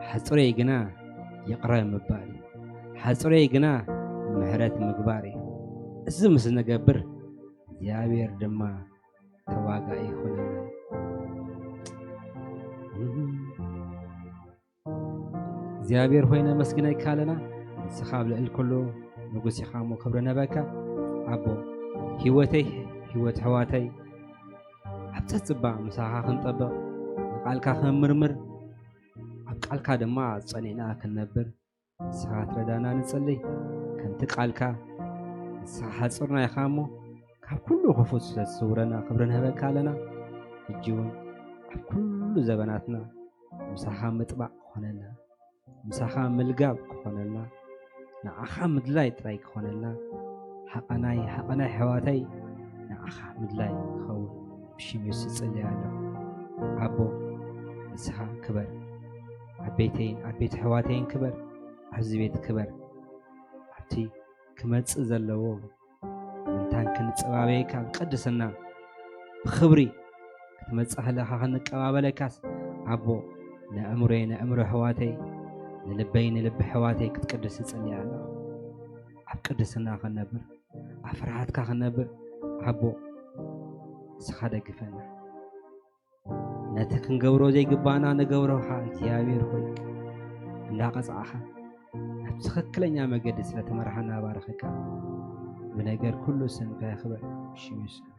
ሓጹረይ ግና ይቕረ ምባል እዩ። ሓጹረይ ግና ምሕረት ምግባር እዩ። እዚ ምስ ንገብር እግዚኣብሔር ድማ ተዋጋኢ ይኹነና። እግዚኣብሔር ሆይ ነመስግነካ ኣለና። ንስኻ ኣብ ልዕሊ ኩሉ ንጉስ ኢኻ እሞ ክብሪ ንህበካ። ኣቦ ህይወተይ፣ ህይወት ኣሕዋተይ ኣብ ጸጽባ ምሳኻ ክንጠብቕ፣ ንቃልካ ክንምርምር፣ ኣብ ቃልካ ድማ ጸኒዕና ክንነብር ንስኻ ትረዳና ንጽሊ። ከምቲ ቃልካ ንስኻ ሓጹርና ኢኻ እሞ ካብ ኩሉ ክፉት ስለ ትስውረና ክብሪ ንህበካ ኣለና። ሕጂ እውን ኣብ ኩሉ ዘበናትና ምሳኻ ምጥባቕ ክኾነልና፣ ምሳኻ ምልጋብ ክኾነልና፣ ንዓኻ ምድላይ ጥራይ ክኾነልና፣ ሓቐናይ፣ ሓቐናይ ኣሕዋተይ ንዓኻ ምድላይ ክኸውን ብሽም የሱስ እጽሊ ኣለኹ። ኣቦ ንስኻ ክበር፣ ኣብ ቤተይን ኣብ ቤት ኣሕዋተይን ክበር፣ ኣብዚ ቤት ክበር፣ ኣብቲ ክመጽእ ዘለዎ ምእንታን ክንጸባበየካ ብቅድስና ብኽብሪ ክትመጽእ ከለኻ ክንቀባበለካስ ኣቦ ንኣእምሮይ ንኣእምሮ ኣሕዋተይ ንልበይ ንልቢ ኣሕዋተይ ክትቅድስ እጽሊ ኣለኹ። ኣብ ቅድስና ክንነብር ኣብ ፍርሃትካ ክንነብር ኣቦ ንስኻ ደግፈና። ነቲ ክንገብሮ ዘይግባና ንገብሮ ኸዓ እግዚኣብሔር ሆይ እንዳቐጻዕኻ ናብ ትኽክለኛ መገዲ ስለ ትመርሓና ባርኸካ። ብነገር ኩሉ ስምካ ይኽበር ብሽም የሱስ።